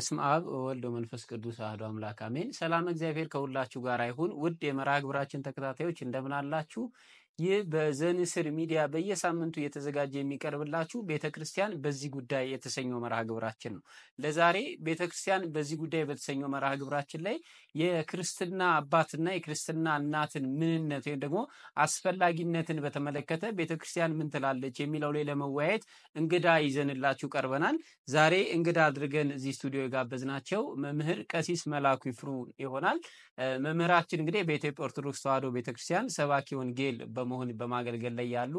በስመ አብ ወወልድ ወመንፈስ ቅዱስ አሐዱ አምላክ አሜን። ሰላም እግዚአብሔር ከሁላችሁ ጋር ይሁን። ውድ የመርሃ ግብራችን ተከታታዮች እንደምን አላችሁ? ይህ በዘንስር ሚዲያ በየሳምንቱ እየተዘጋጀ የሚቀርብላችሁ ቤተክርስቲያን በዚህ ጉዳይ የተሰኘው መርሃ ግብራችን ነው። ለዛሬ ቤተክርስቲያን በዚህ ጉዳይ በተሰኘው መርሃ ግብራችን ላይ የክርስትና አባትና የክርስትና እናትን ምንነት ወይም ደግሞ አስፈላጊነትን በተመለከተ ቤተክርስቲያን ምን ትላለች የሚለው ላይ ለመወያየት እንግዳ ይዘንላችሁ ቀርበናል። ዛሬ እንግዳ አድርገን እዚህ ስቱዲዮ የጋበዝናቸው መምህር ቀሲስ መላኩ ይፍሩ ይሆናል። መምህራችን እንግዲህ በኢትዮጵያ ኦርቶዶክስ ተዋሕዶ ቤተክርስቲያን ሰባኪ ወንጌል በመሆን በማገልገል ላይ ያሉ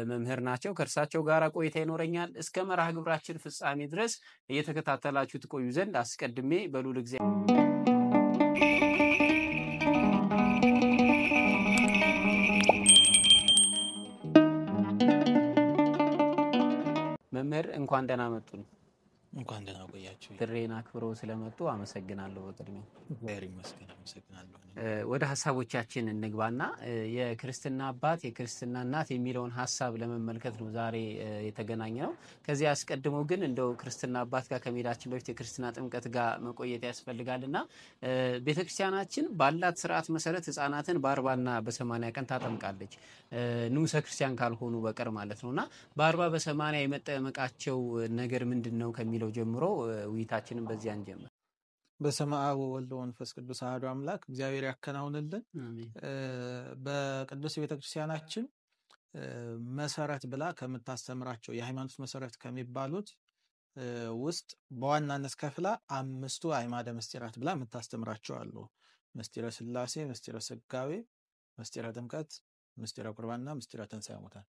መምህር ናቸው። ከእርሳቸው ጋር ቆይታ ይኖረኛል። እስከ መርሃ ግብራችን ፍጻሜ ድረስ እየተከታተላችሁ ትቆዩ ዘንድ አስቀድሜ በልዑል እግዚአብሔር መምህር እንኳን ደህና መጡ። እንኳን ደህና ቆያችሁ። ጥሪዬን አክብረው ስለመጡ አመሰግናለሁ። በቅድሚያ እግዚአብሔር ይመስገን፣ አመሰግናለሁ። ወደ ሀሳቦቻችን እንግባና የክርስትና አባት የክርስትና እናት የሚለውን ሀሳብ ለመመልከት ነው ዛሬ የተገናኘ ነው። ከዚህ አስቀድሞ ግን እንደው ክርስትና አባት ጋር ከመሄዳችን በፊት የክርስትና ጥምቀት ጋር መቆየት ያስፈልጋልና ቤተክርስቲያናችን ባላት ስርዓት መሰረት ሕፃናትን በ40ና በ80 ቀን ታጠምቃለች፣ ንዑሰ ክርስቲያን ካልሆኑ በቀር ማለት ነውና በ40 በ80 የመጠመቃቸው ነገር ምንድን ነው ከሚለው ጀምሮ ውይይታችንን በዚያ እንጀምር። በስመ አብ ወወልድ ወመንፈስ ቅዱስ አሐዱ አምላክ እግዚአብሔር ያከናውንልን። በቅዱስ ቤተክርስቲያናችን መሰረት ብላ ከምታስተምራቸው የሃይማኖት መሰረት ከሚባሉት ውስጥ በዋናነት ከፍላ አምስቱ አዕማደ ምስጢራት ብላ የምታስተምራቸው አሉ። ምስጢረ ሥላሴ፣ ምስጢረ ሥጋዌ፣ ምስጢረ ጥምቀት፣ ምስጢረ ቁርባንና ምስጢረ ትንሣኤ ሙታን።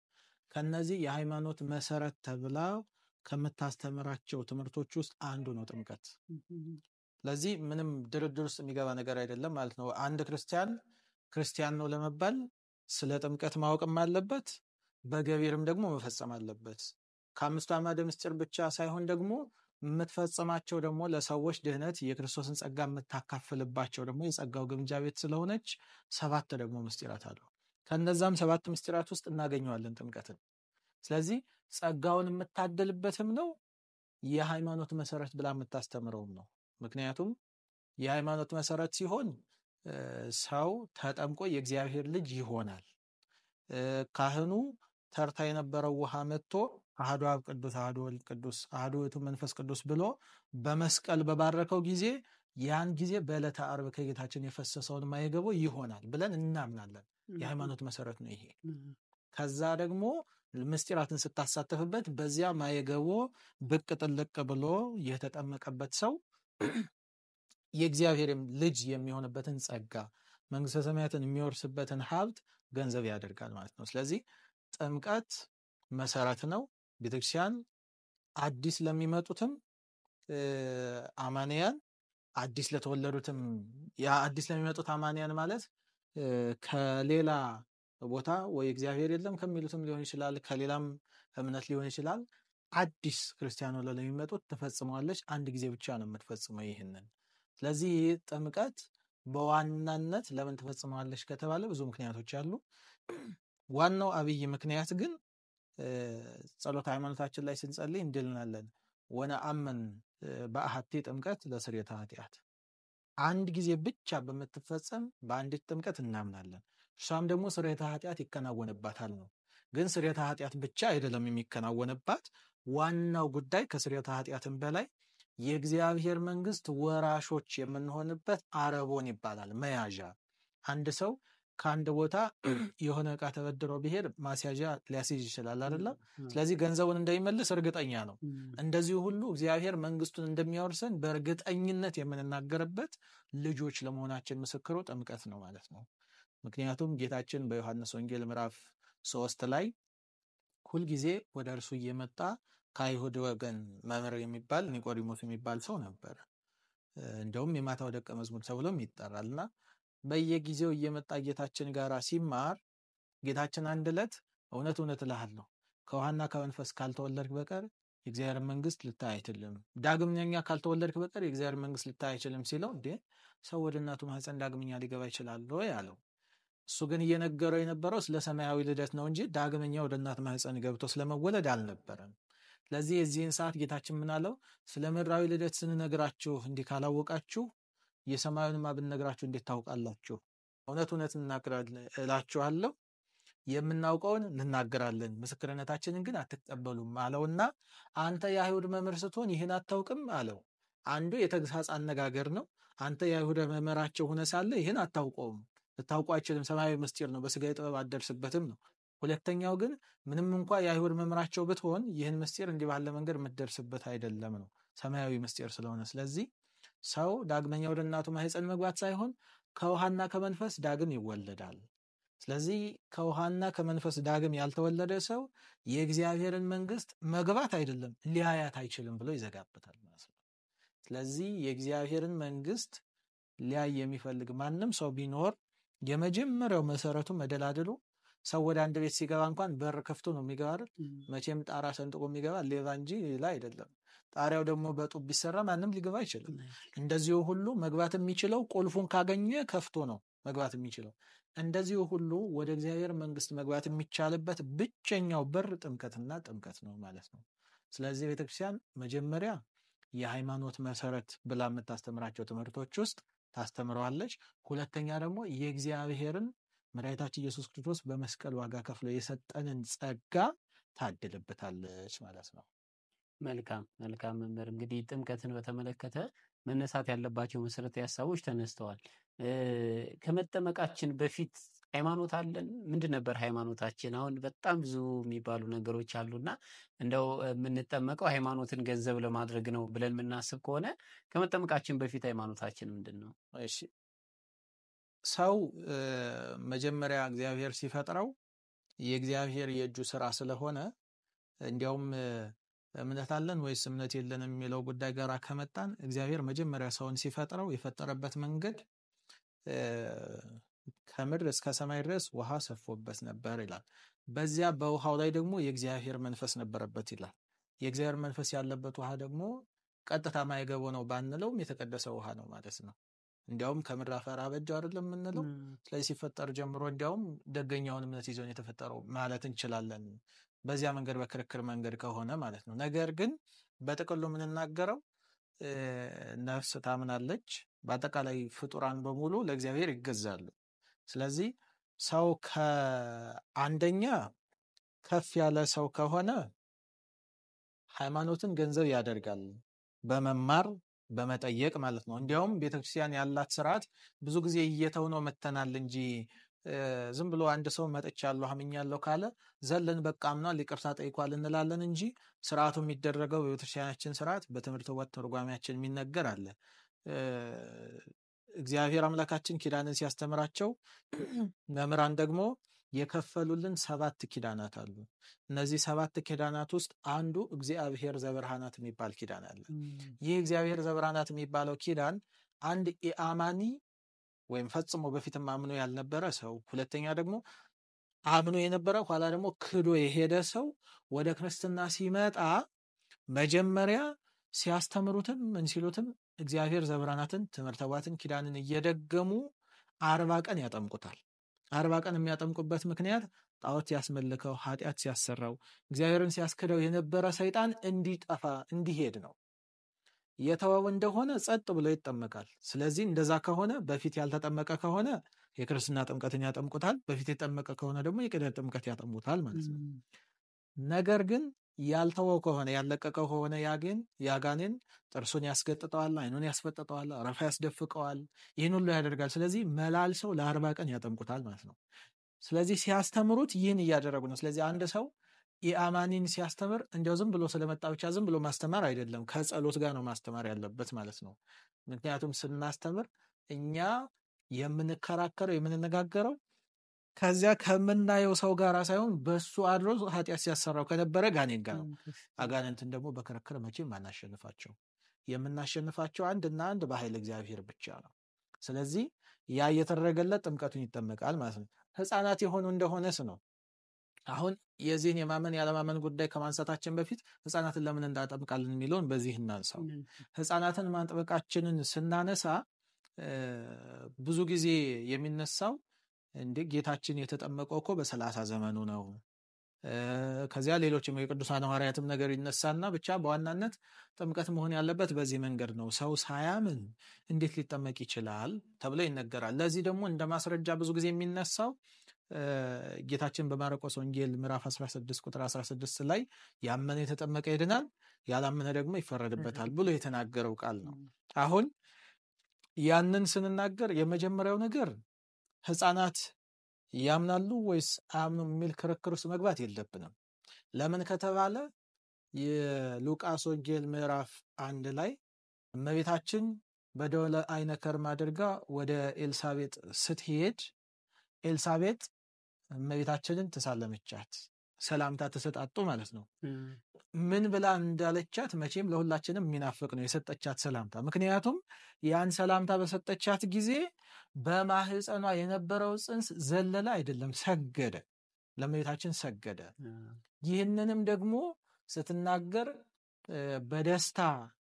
ከነዚህ የሃይማኖት መሰረት ተብላ ከምታስተምራቸው ትምህርቶች ውስጥ አንዱ ነው ጥምቀት። ለዚህ ምንም ድርድር ውስጥ የሚገባ ነገር አይደለም ማለት ነው። አንድ ክርስቲያን ክርስቲያን ነው ለመባል ስለ ጥምቀት ማወቅም አለበት፣ በገቢርም ደግሞ መፈጸም አለበት። ከአምስቱ አዕማደ ምስጢር ብቻ ሳይሆን ደግሞ የምትፈጽማቸው ደግሞ ለሰዎች ድህነት የክርስቶስን ጸጋ የምታካፍልባቸው ደግሞ የጸጋው ግምጃ ቤት ስለሆነች ሰባት ደግሞ ምስጢራት አሉ። ከነዛም ሰባት ምስጢራት ውስጥ እናገኘዋለን ጥምቀትን። ስለዚህ ጸጋውን የምታደልበትም ነው፣ የሃይማኖት መሰረት ብላ የምታስተምረውም ነው። ምክንያቱም የሃይማኖት መሰረት ሲሆን ሰው ተጠምቆ የእግዚአብሔር ልጅ ይሆናል። ካህኑ ተርታ የነበረው ውሃ መጥቶ አሐዱ አብ ቅዱስ፣ አሐዱ ወልድ ቅዱስ፣ አሐዱ ውእቱ መንፈስ ቅዱስ ብሎ በመስቀል በባረከው ጊዜ ያን ጊዜ በዕለተ ዓርብ ከጌታችን የፈሰሰውን ማይገቦ ይሆናል ብለን እናምናለን። የሃይማኖት መሰረት ነው ይሄ። ከዛ ደግሞ ምስጢራትን ስታሳተፍበት በዚያ ማየገቦ ብቅ ጥልቅ ብሎ የተጠመቀበት ሰው የእግዚአብሔር ልጅ የሚሆንበትን ጸጋ መንግስተ ሰማያትን የሚወርስበትን ሀብት ገንዘብ ያደርጋል ማለት ነው። ስለዚህ ጥምቀት መሰረት ነው። ቤተክርስቲያን አዲስ ለሚመጡትም አማንያን አዲስ ለተወለዱትም አዲስ ለሚመጡት አማንያን ማለት ከሌላ ቦታ ወይ እግዚአብሔር የለም ከሚሉትም ሊሆን ይችላል፣ ከሌላም እምነት ሊሆን ይችላል። አዲስ ክርስቲያን ሆነው ለሚመጡት ትፈጽመዋለች። አንድ ጊዜ ብቻ ነው የምትፈጽመው ይህንን። ስለዚህ ጥምቀት በዋናነት ለምን ትፈጽመዋለች ከተባለ ብዙ ምክንያቶች አሉ። ዋናው አብይ ምክንያት ግን ጸሎተ ሃይማኖታችን ላይ ስንጸልይ እንድልናለን ወነአምን በአሐቲ ጥምቀት ለስርየተ ኃጢአት፣ አንድ ጊዜ ብቻ በምትፈጸም በአንዲት ጥምቀት እናምናለን። እሷም ደግሞ ስርየተ ኃጢአት ይከናወንባታል ነው። ግን ስርየተ ኃጢአት ብቻ አይደለም የሚከናወንባት። ዋናው ጉዳይ ከስርየተ ኃጢአትም በላይ የእግዚአብሔር መንግስት ወራሾች የምንሆንበት አረቦን ይባላል፣ መያዣ። አንድ ሰው ከአንድ ቦታ የሆነ ዕቃ ተበድሮ ቢሄድ ማስያዣ ሊያስይዝ ይችላል አይደለም? ስለዚህ ገንዘቡን እንደሚመልስ እርግጠኛ ነው። እንደዚሁ ሁሉ እግዚአብሔር መንግስቱን እንደሚያወርሰን በእርግጠኝነት የምንናገርበት ልጆች ለመሆናችን ምስክሩ ጥምቀት ነው ማለት ነው። ምክንያቱም ጌታችን በዮሐንስ ወንጌል ምዕራፍ 3 ላይ ሁልጊዜ ወደ እርሱ እየመጣ ከአይሁድ ወገን መምህር የሚባል ኒቆዲሞስ የሚባል ሰው ነበር። እንደውም የማታው ደቀ መዝሙር ተብሎም ይጠራልና በየጊዜው እየመጣ ጌታችን ጋር ሲማር ጌታችን አንድ ዕለት እውነት እውነት እልሃለሁ ከውሃና ከመንፈስ ካልተወለድክ በቀር የእግዚአብሔር መንግስት ልታይ አይችልም፣ ዳግመኛ ካልተወለድክ በቀር የእግዚአብሔር መንግስት ልታይ አይችልም ሲለው፣ እንዴ ሰው ወደ እናቱ ማህፀን ዳግመኛ ሊገባ ይችላል ወይ አለው። እሱ ግን እየነገረው የነበረው ስለ ሰማያዊ ልደት ነው እንጂ ዳግመኛ ወደ እናት ማህፀን ገብቶ ስለመወለድ አልነበረም። ስለዚህ የዚህን ሰዓት ጌታችን ምን አለው? ስለ ምድራዊ ልደት ስንነግራችሁ እንዲህ ካላወቃችሁ የሰማዩንማ ብንነግራችሁ እንዴት ታውቃላችሁ? እውነት እውነት እላችኋለሁ የምናውቀውን እንናገራለን፣ ምስክርነታችንን ግን አትቀበሉም አለውና አንተ የአይሁድ መምህር ስትሆን ይህን አታውቅም አለው። አንዱ የተግሳጽ አነጋገር ነው። አንተ የአይሁድ መምህራቸው ሆነ ሳለ ይህን አታውቀውም፣ ልታውቀው አይችልም፣ ሰማያዊ ምስጢር ነው፣ በስጋዊ ጥበብ አትደርስበትም ነው። ሁለተኛው ግን ምንም እንኳ የአይሁድ መምህራቸው ብትሆን ይህን ምስጢር እንዲህ ባለ መንገድ የምትደርስበት አይደለም ነው፣ ሰማያዊ ምስጢር ስለሆነ። ስለዚህ ሰው ዳግመኛ ወደ እናቱ ማህፀን መግባት ሳይሆን ከውሃና ከመንፈስ ዳግም ይወለዳል። ስለዚህ ከውሃና ከመንፈስ ዳግም ያልተወለደ ሰው የእግዚአብሔርን መንግስት መግባት አይደለም ሊያያት አይችልም ብሎ ይዘጋበታል ማለት ነው። ስለዚህ የእግዚአብሔርን መንግስት ሊያይ የሚፈልግ ማንም ሰው ቢኖር የመጀመሪያው መሰረቱ መደላድሉ፣ ሰው ወደ አንድ ቤት ሲገባ እንኳን በር ከፍቶ ነው የሚገባ አይደል? መቼም ጣራ ሰንጥቆ የሚገባ ሌባ እንጂ ሌላ አይደለም። ጣሪያው ደግሞ በጡብ ቢሰራ ማንም ሊገባ አይችልም። እንደዚሁ ሁሉ መግባት የሚችለው ቁልፉን ካገኘ ከፍቶ ነው መግባት የሚችለው። እንደዚሁ ሁሉ ወደ እግዚአብሔር መንግስት መግባት የሚቻልበት ብቸኛው በር ጥምቀትና ጥምቀት ነው ማለት ነው። ስለዚህ ቤተክርስቲያን መጀመሪያ የሃይማኖት መሰረት ብላ የምታስተምራቸው ትምህርቶች ውስጥ ታስተምረዋለች። ሁለተኛ ደግሞ የእግዚአብሔርን መድኃኒታችን ኢየሱስ ክርስቶስ በመስቀል ዋጋ ከፍሎ የሰጠንን ጸጋ ታድልበታለች ማለት ነው። መልካም መልካም መምህር፣ እንግዲህ ጥምቀትን በተመለከተ መነሳት ያለባቸው መሰረታዊ ሀሳቦች ተነስተዋል። ከመጠመቃችን በፊት ሃይማኖት አለን? ምንድን ነበር ሃይማኖታችን? አሁን በጣም ብዙ የሚባሉ ነገሮች አሉና እንደው የምንጠመቀው ሃይማኖትን ገንዘብ ለማድረግ ነው ብለን የምናስብ ከሆነ ከመጠመቃችን በፊት ሃይማኖታችን ምንድን ነው? እሺ፣ ሰው መጀመሪያ እግዚአብሔር ሲፈጥረው የእግዚአብሔር የእጁ ስራ ስለሆነ እንዲያውም እምነት አለን ወይስ እምነት የለንም የሚለው ጉዳይ ጋር ከመጣን እግዚአብሔር መጀመሪያ ሰውን ሲፈጥረው የፈጠረበት መንገድ ከምድር እስከ ሰማይ ድረስ ውሃ ሰፎበት ነበር ይላል። በዚያ በውሃው ላይ ደግሞ የእግዚአብሔር መንፈስ ነበረበት ይላል። የእግዚአብሔር መንፈስ ያለበት ውሃ ደግሞ ቀጥታ ማይገባው ነው ባንለውም የተቀደሰ ውሃ ነው ማለት ነው። እንዲያውም ከምድር አፈር አበጀው አይደለም የምንለው። ስለዚህ ሲፈጠር ጀምሮ እንዲያውም ደገኛውን እምነት ይዞን የተፈጠረው ማለት እንችላለን። በዚያ መንገድ በክርክር መንገድ ከሆነ ማለት ነው። ነገር ግን በጥቅሉ የምንናገረው ነፍስ ታምናለች፣ በአጠቃላይ ፍጡራን በሙሉ ለእግዚአብሔር ይገዛሉ። ስለዚህ ሰው ከአንደኛ ከፍ ያለ ሰው ከሆነ ሃይማኖትን ገንዘብ ያደርጋል በመማር በመጠየቅ ማለት ነው። እንዲያውም ቤተክርስቲያን ያላት ስርዓት ብዙ ጊዜ እየተውነው መተናል እንጂ ዝም ብሎ አንድ ሰው መጥቻለሁ አምኛለሁ ካለ ዘለን በቃ አምኗል ይቅርታ ጠይቋል እንላለን እንጂ ስርዓቱ የሚደረገው በቤተክርስቲያናችን ስርዓት በትምህርተ ወት ተርጓሚያችን የሚነገር አለ። እግዚአብሔር አምላካችን ኪዳንን ሲያስተምራቸው መምህራን ደግሞ የከፈሉልን 7 ኪዳናት አሉ። እነዚህ 7 ኪዳናት ውስጥ አንዱ እግዚአብሔር ዘብርሃናት የሚባል ኪዳን አለ። ይህ እግዚአብሔር ዘብርሃናት የሚባለው ኪዳን አንድ ኢአማኒ ወይም ፈጽሞ በፊትም አምኖ ያልነበረ ሰው፣ ሁለተኛ ደግሞ አምኖ የነበረ ኋላ ደግሞ ክዶ የሄደ ሰው ወደ ክርስትና ሲመጣ መጀመሪያ ሲያስተምሩትም ምን ሲሉትም እግዚአብሔር ዘብርሃናትን ትምህርተ ኅቡዓትን ኪዳንን እየደገሙ 40 ቀን ያጠምቁታል። 40 ቀን የሚያጠምቁበት ምክንያት ጣዖት ሲያስመልከው ኃጢአት ሲያሰራው እግዚአብሔርን ሲያስክደው የነበረ ሰይጣን እንዲጠፋ እንዲሄድ ነው። የተወው እንደሆነ ጸጥ ብሎ ይጠመቃል። ስለዚህ እንደዛ ከሆነ በፊት ያልተጠመቀ ከሆነ የክርስትና ጥምቀትን ያጠምቁታል። በፊት የጠመቀ ከሆነ ደግሞ የቅደት ጥምቀት ያጠምቁታል ማለት ነው። ነገር ግን ያልተወው ከሆነ ያለቀቀው ከሆነ ያጋኔን ጥርሱን ያስገጥጠዋል፣ አይኑን ያስፈጥጠዋል፣ አረፋ ያስደፍቀዋል፣ ይህን ሁሉ ያደርጋል። ስለዚህ መላልሰው ለ40 ቀን ያጠምቁታል ማለት ነው። ስለዚህ ሲያስተምሩት ይህን እያደረጉ ነው። ስለዚህ አንድ ሰው የአማኒን ሲያስተምር እንዲያው ዝም ብሎ ስለመጣ ብቻ ዝም ብሎ ማስተማር አይደለም፣ ከጸሎት ጋር ነው ማስተማር ያለበት ማለት ነው። ምክንያቱም ስናስተምር እኛ የምንከራከረው የምንነጋገረው ከዚያ ከምናየው ሰው ጋር ሳይሆን በሱ አድሮ ኃጢአት ሲያሰራው ከነበረ ጋኔን ጋር ነው። አጋንንትን ደግሞ በክርክር መቼም አናሸንፋቸው። የምናሸንፋቸው አንድና አንድ በኃይል እግዚአብሔር ብቻ ነው። ስለዚህ ያ እየተደረገለት ጥምቀቱን ይጠመቃል ማለት ነው። ሕፃናት የሆኑ እንደሆነስ ነው። አሁን የዚህን የማመን ያለማመን ጉዳይ ከማንሳታችን በፊት ሕፃናትን ለምን እንዳጠምቃለን የሚለውን በዚህ እናንሳው። ሕፃናትን ማጥመቃችንን ስናነሳ ብዙ ጊዜ የሚነሳው እንዴ ጌታችን የተጠመቀው እኮ በ30 ዘመኑ ነው፣ ከዚያ ሌሎችም የቅዱሳን ሐዋርያትም ነገር ይነሳና ብቻ በዋናነት ጥምቀት መሆን ያለበት በዚህ መንገድ ነው። ሰው ሳያምን እንዴት ሊጠመቅ ይችላል ተብሎ ይነገራል። ለዚህ ደግሞ እንደ ማስረጃ ብዙ ጊዜ የሚነሳው ጌታችን በማርቆስ ወንጌል ምዕራፍ 16 ቁጥር 16 ላይ ያመነ የተጠመቀ ይድናል፣ ያላመነ ደግሞ ይፈረድበታል ብሎ የተናገረው ቃል ነው። አሁን ያንን ስንናገር የመጀመሪያው ነገር ሕፃናት ያምናሉ ወይስ አያምኑም የሚል ክርክር ውስጥ መግባት የለብንም። ለምን ከተባለ የሉቃስ ወንጌል ምዕራፍ 1 ላይ እመቤታችን በደወለ አይነ ከርም አድርጋ ወደ ኤልሳቤጥ ስትሄድ ኤልሳቤጥ እመቤታችንን ተሳለመቻት፣ ሰላምታ ተሰጣጡ ማለት ነው። ምን ብላ እንዳለቻት መቼም ለሁላችንም የሚናፍቅ ነው የሰጠቻት ሰላምታ። ምክንያቱም ያን ሰላምታ በሰጠቻት ጊዜ በማህፀኗ የነበረው ጽንስ ዘለለ አይደለም፣ ሰገደ፣ ለእመቤታችን ሰገደ። ይህንንም ደግሞ ስትናገር በደስታ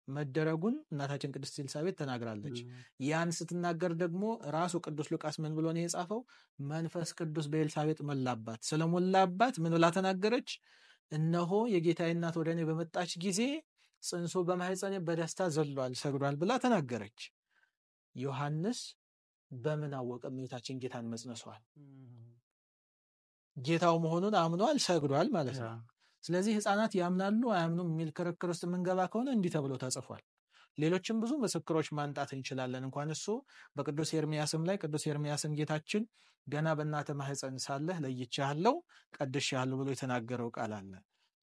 መደረጉን እናታችን ቅድስት ኤልሳቤጥ ተናግራለች። ያን ስትናገር ደግሞ ራሱ ቅዱስ ሉቃስ ምን ብሎ ነው የጻፈው? መንፈስ ቅዱስ በኤልሳቤጥ ሞላባት። ስለሞላባት ምን ብላ ተናገረች? እነሆ የጌታዬ እናት ወደ እኔ በመጣች ጊዜ ጽንሱ በማህፀኔ በደስታ ዘሏል፣ ሰግዷል ብላ ተናገረች። ዮሐንስ በምን አወቀ እመቤታችን ጌታን መጽነሷል? ጌታው መሆኑን አምኗል፣ ሰግዷል ማለት ነው። ስለዚህ ሕፃናት ያምናሉ አያምኑም የሚል ክርክር ውስጥ የምንገባ ከሆነ እንዲህ ተብሎ ተጽፏል። ሌሎችም ብዙ ምስክሮች ማንጣት እንችላለን። እንኳን እሱ በቅዱስ ኤርሚያስም ላይ ቅዱስ ኤርሚያስን ጌታችን ገና በእናተ ማህፀን ሳለህ ለይቼሃለሁ፣ ቀድሼሃለሁ ብሎ የተናገረው ቃል አለ።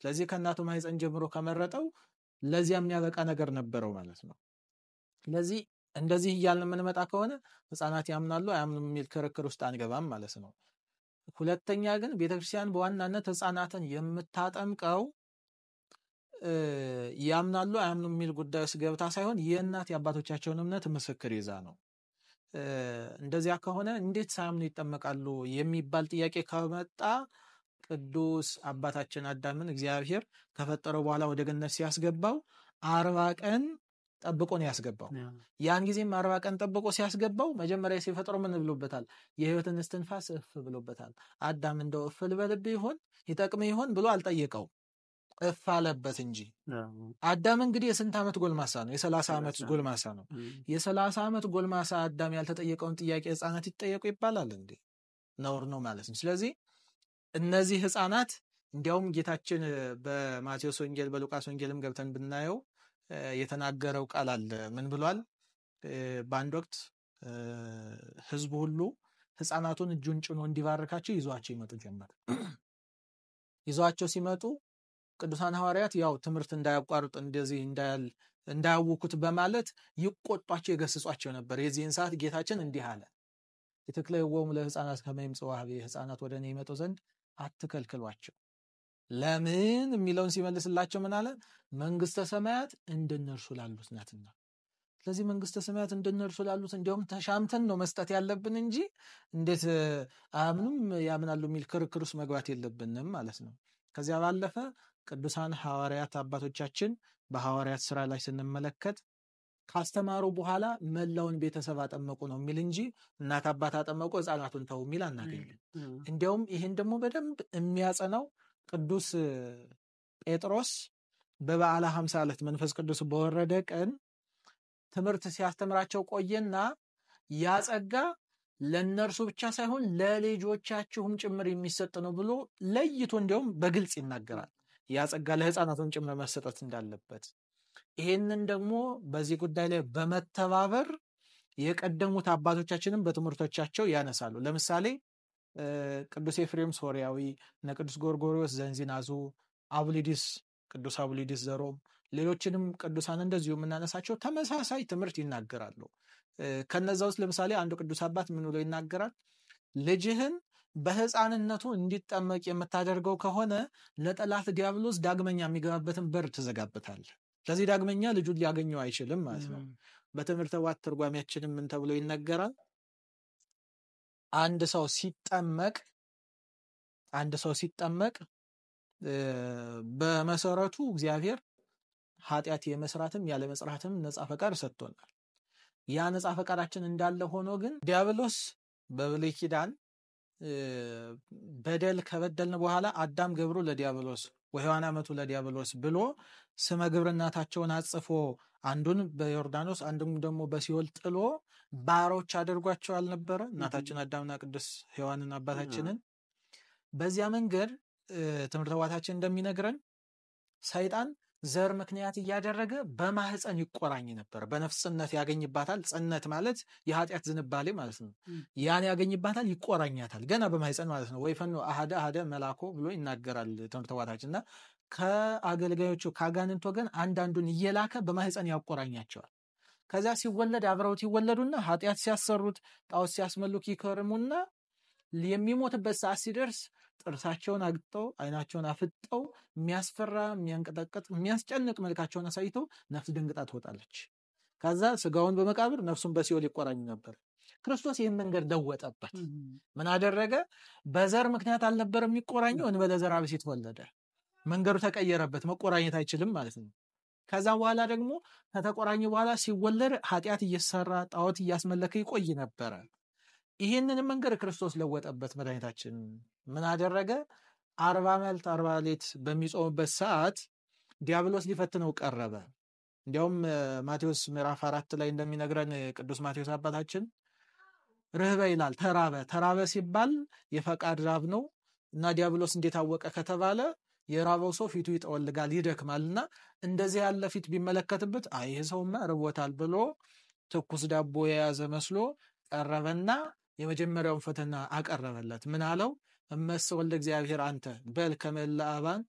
ስለዚህ ከእናቱ ማህፀን ጀምሮ ከመረጠው ለዚያ የሚያበቃ ነገር ነበረው ማለት ነው። ስለዚህ እንደዚህ እያልን የምንመጣ ከሆነ ሕፃናት ያምናሉ አያምኑም የሚል ክርክር ውስጥ አንገባም ማለት ነው። ሁለተኛ ግን ቤተክርስቲያን በዋናነት ሕፃናትን የምታጠምቀው ያምናሉ አያምኑም የሚል ጉዳይ ውስጥ ገብታ ሳይሆን የእናት የአባቶቻቸውን እምነት ምስክር ይዛ ነው። እንደዚያ ከሆነ እንዴት ሳያምኑ ይጠመቃሉ የሚባል ጥያቄ ከመጣ ቅዱስ አባታችን አዳምን እግዚአብሔር ከፈጠረው በኋላ ወደ ገነት ሲያስገባው 40 ቀን ጠብቆ ነው ያስገባው። ያን ጊዜም 40 ቀን ጠብቆ ሲያስገባው መጀመሪያ ሲፈጥረው ምን ብሎበታል? የሕይወትን እስትንፋስ እፍ ብሎበታል። አዳም እንደው እፍ ልበልብህ ይሆን ይጠቅምህ ይሆን ብሎ አልጠየቀው፣ እፍ አለበት እንጂ። አዳም እንግዲህ የስንት ዓመት ጎልማሳ ነው? የ30 ዓመት ጎልማሳ ነው። የ30 ዓመት ጎልማሳ አዳም ያልተጠየቀውን ጥያቄ ሕፃናት ይጠየቁ ይባላል እንዴ? ነውር ነው ማለት ነው። ስለዚህ እነዚህ ሕፃናት እንዲያውም ጌታችን በማቴዎስ ወንጌል በሉቃስ ወንጌልም ገብተን ብናየው የተናገረው ቃል አለ። ምን ብሏል? በአንድ ወቅት ሕዝቡ ሁሉ ሕፃናቱን እጁን ጭኖ እንዲባርካቸው ይዟቸው ይመጡ ጀመር። ይዟቸው ሲመጡ ቅዱሳን ሐዋርያት ያው ትምህርት እንዳያቋርጥ እንደዚህ እንዳያውኩት በማለት ይቆጧቸው፣ ይገስጿቸው ነበር። የዚህን ሰዓት ጌታችን እንዲህ አለ፣ ኢትክለይዎሙ ለሕፃናት ከመ ይምጽኡ ኀቤየ፣ ሕፃናት ወደ እኔ ይመጡ ዘንድ አትከልክሏቸው። ለምን የሚለውን ሲመልስላቸው ምን አለ? መንግስተ ሰማያት እንደነርሱ ላሉት ናትና። ስለዚህ መንግስተ ሰማያት እንደነርሱ ላሉት እንዲያውም ተሻምተን ነው መስጠት ያለብን እንጂ እንዴት አያምኑም ያምናሉ የሚል ክርክር ውስጥ መግባት የለብንም ማለት ነው። ከዚያ ባለፈ ቅዱሳን ሐዋርያት አባቶቻችን በሐዋርያት ስራ ላይ ስንመለከት ካስተማሩ በኋላ መላውን ቤተሰብ አጠመቁ ነው የሚል እንጂ እናት አባት አጠመቁ ሕፃናቱን ተው የሚል አናገኝም። እንዲያውም ይህን ደግሞ በደንብ የሚያጸናው ቅዱስ ጴጥሮስ በበዓለ ሃምሳ ዕለት መንፈስ ቅዱስ በወረደ ቀን ትምህርት ሲያስተምራቸው ቆየና ያ ጸጋ ለእነርሱ ብቻ ሳይሆን ለልጆቻችሁም ጭምር የሚሰጥ ነው ብሎ ለይቶ እንዲያውም በግልጽ ይናገራል። ያ ጸጋ ለሕፃናቱም ጭምር መሰጠት እንዳለበት። ይሄንን ደግሞ በዚህ ጉዳይ ላይ በመተባበር የቀደሙት አባቶቻችንም በትምህርቶቻቸው ያነሳሉ። ለምሳሌ ቅዱስ ኤፍሬም ሶርያዊ፣ እነ ቅዱስ ጎርጎርዮስ ዘንዚናዙ፣ አቡሊዲስ፣ ቅዱስ አቡሊዲስ ዘሮም፣ ሌሎችንም ቅዱሳን እንደዚሁ የምናነሳቸው ተመሳሳይ ትምህርት ይናገራሉ። ከነዛ ውስጥ ለምሳሌ አንዱ ቅዱስ አባት ምን ብሎ ይናገራል? ልጅህን በሕፃንነቱ እንዲጠመቅ የምታደርገው ከሆነ ለጠላት ዲያብሎስ ዳግመኛ የሚገባበትን በር ትዘጋበታለህ። ስለዚህ ዳግመኛ ልጁን ሊያገኘው አይችልም ማለት ነው። በትምህርተ ዋት ትርጓሜያችንም ምን ተብሎ ይነገራል? አንድ ሰው ሲጠመቅ አንድ ሰው ሲጠመቅ በመሰረቱ እግዚአብሔር ኃጢአት የመስራትም ያለ መስራትም ነፃ ፈቃድ ሰጥቶናል። ያ ነፃ ፈቃዳችን እንዳለ ሆኖ ግን ዲያብሎስ በብሉይ ኪዳን በደል ከበደልን በኋላ አዳም ገብሩ ለዲያብሎስ ወሔዋን አመቱ ለዲያብሎስ ብሎ ስመ ግብርናታቸውን አጽፎ አንዱን በዮርዳኖስ አንዱን ደግሞ በሲኦል ጥሎ ባሮች አድርጓቸው አልነበረ? እናታችን አዳምና ቅዱስ ሔዋንን አባታችንን። በዚያ መንገድ ትምህርተ አባታችን እንደሚነግረን ሰይጣን ዘር ምክንያት እያደረገ በማህፀን ይቆራኝ ነበር። በነፍስነት ያገኝባታል። ጽነት ማለት የኃጢአት ዝንባሌ ማለት ነው። ያን ያገኝባታል፣ ይቆራኛታል ገና በማህፀን ማለት ነው። ወይፈኑ አሃደ አሃደ መላኮ ብሎ ይናገራል ትምህርተ አባታችን እና ከአገልጋዮቹ ከአጋንንት ወገን አንዳንዱን እየላከ በማህፀን ያቆራኛቸዋል። ከዚያ ሲወለድ አብረውት ይወለዱና ኃጢአት ሲያሰሩት ጣዖት ሲያስመልኩ ይከርሙና የሚሞትበት ሰዓት ሲደርስ ጥርሳቸውን አግጠው አይናቸውን አፍጠው የሚያስፈራ የሚያንቀጠቅጥ የሚያስጨንቅ መልካቸውን አሳይተው ነፍስ ደንግጣ ትወጣለች። ከዛ ስጋውን በመቃብር ነፍሱን በሲኦል ይቆራኙ ነበር። ክርስቶስ ይህን መንገድ ለወጠበት። ምን አደረገ? በዘር ምክንያት አልነበር የሚቆራኘው፣ እንበለ ዘር አብሲ ተወለደ። መንገዱ ተቀየረበት፣ መቆራኘት አይችልም ማለት ነው። ከዛ በኋላ ደግሞ ከተቆራኘ በኋላ ሲወለድ ኃጢአት እየሰራ ጣዖት እያስመለከ ይቆይ ነበረ። ይህንን መንገድ ክርስቶስ ለወጠበት። መድኃኒታችን ምን አደረገ? 40 መዓልት 40 ሌሊት በሚጾምበት ሰዓት ዲያብሎስ ሊፈትነው ቀረበ። እንዲያውም ማቴዎስ ምዕራፍ 4 ላይ እንደሚነግረን ቅዱስ ማቴዎስ አባታችን ርህበ ይላል፣ ተራበ። ተራበ ሲባል የፈቃድ ራብ ነው እና ዲያብሎስ እንዴት አወቀ ከተባለ የራበው ሰው ፊቱ ይጠወልጋል፣ ይደክማልና እንደዚህ ያለ ፊት ቢመለከትበት አይ ይህ ሰውማ ርቦታል ብሎ ትኩስ ዳቦ የያዘ መስሎ ቀረበና የመጀመሪያውን ፈተና አቀረበለት። ምን አለው? እመሰ ወልደ እግዚአብሔር አንተ በል ከመ እለ አባን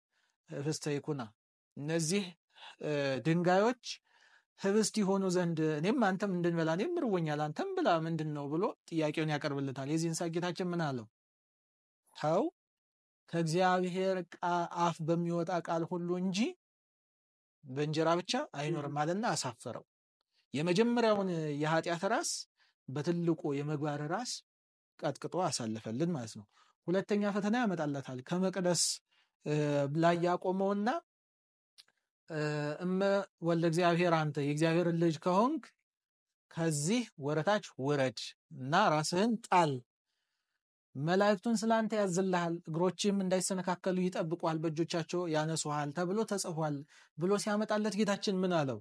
ህብስተ ይኩና፣ እነዚህ ድንጋዮች ህብስት ይሆኑ ዘንድ እኔም አንተም እንድንበላ እኔም ርቦኛል አንተም ብላ ምንድን ነው ብሎ ጥያቄውን ያቀርብለታል። የዚህን ሰዓት ጌታችን ምን አለው? ተው ከእግዚአብሔር አፍ በሚወጣ ቃል ሁሉ እንጂ በእንጀራ ብቻ አይኖርም አለና አሳፈረው። የመጀመሪያውን የኃጢአት ራስ በትልቁ የምግባር ራስ ቀጥቅጦ አሳለፈልን ማለት ነው። ሁለተኛ ፈተና ያመጣለታል። ከመቅደስ ላይ ያቆመውና እመ ወልደ እግዚአብሔር አንተ የእግዚአብሔር ልጅ ከሆንክ ከዚህ ወረታች ውረድ እና ራስህን ጣል፣ መላእክቱን ስላንተ ያዝልሃል፣ እግሮችህም እንዳይሰነካከሉ ይጠብቁሃል፣ በእጆቻቸው ያነሱሃል ተብሎ ተጽፏል ብሎ ሲያመጣለት ጌታችን ምን አለው?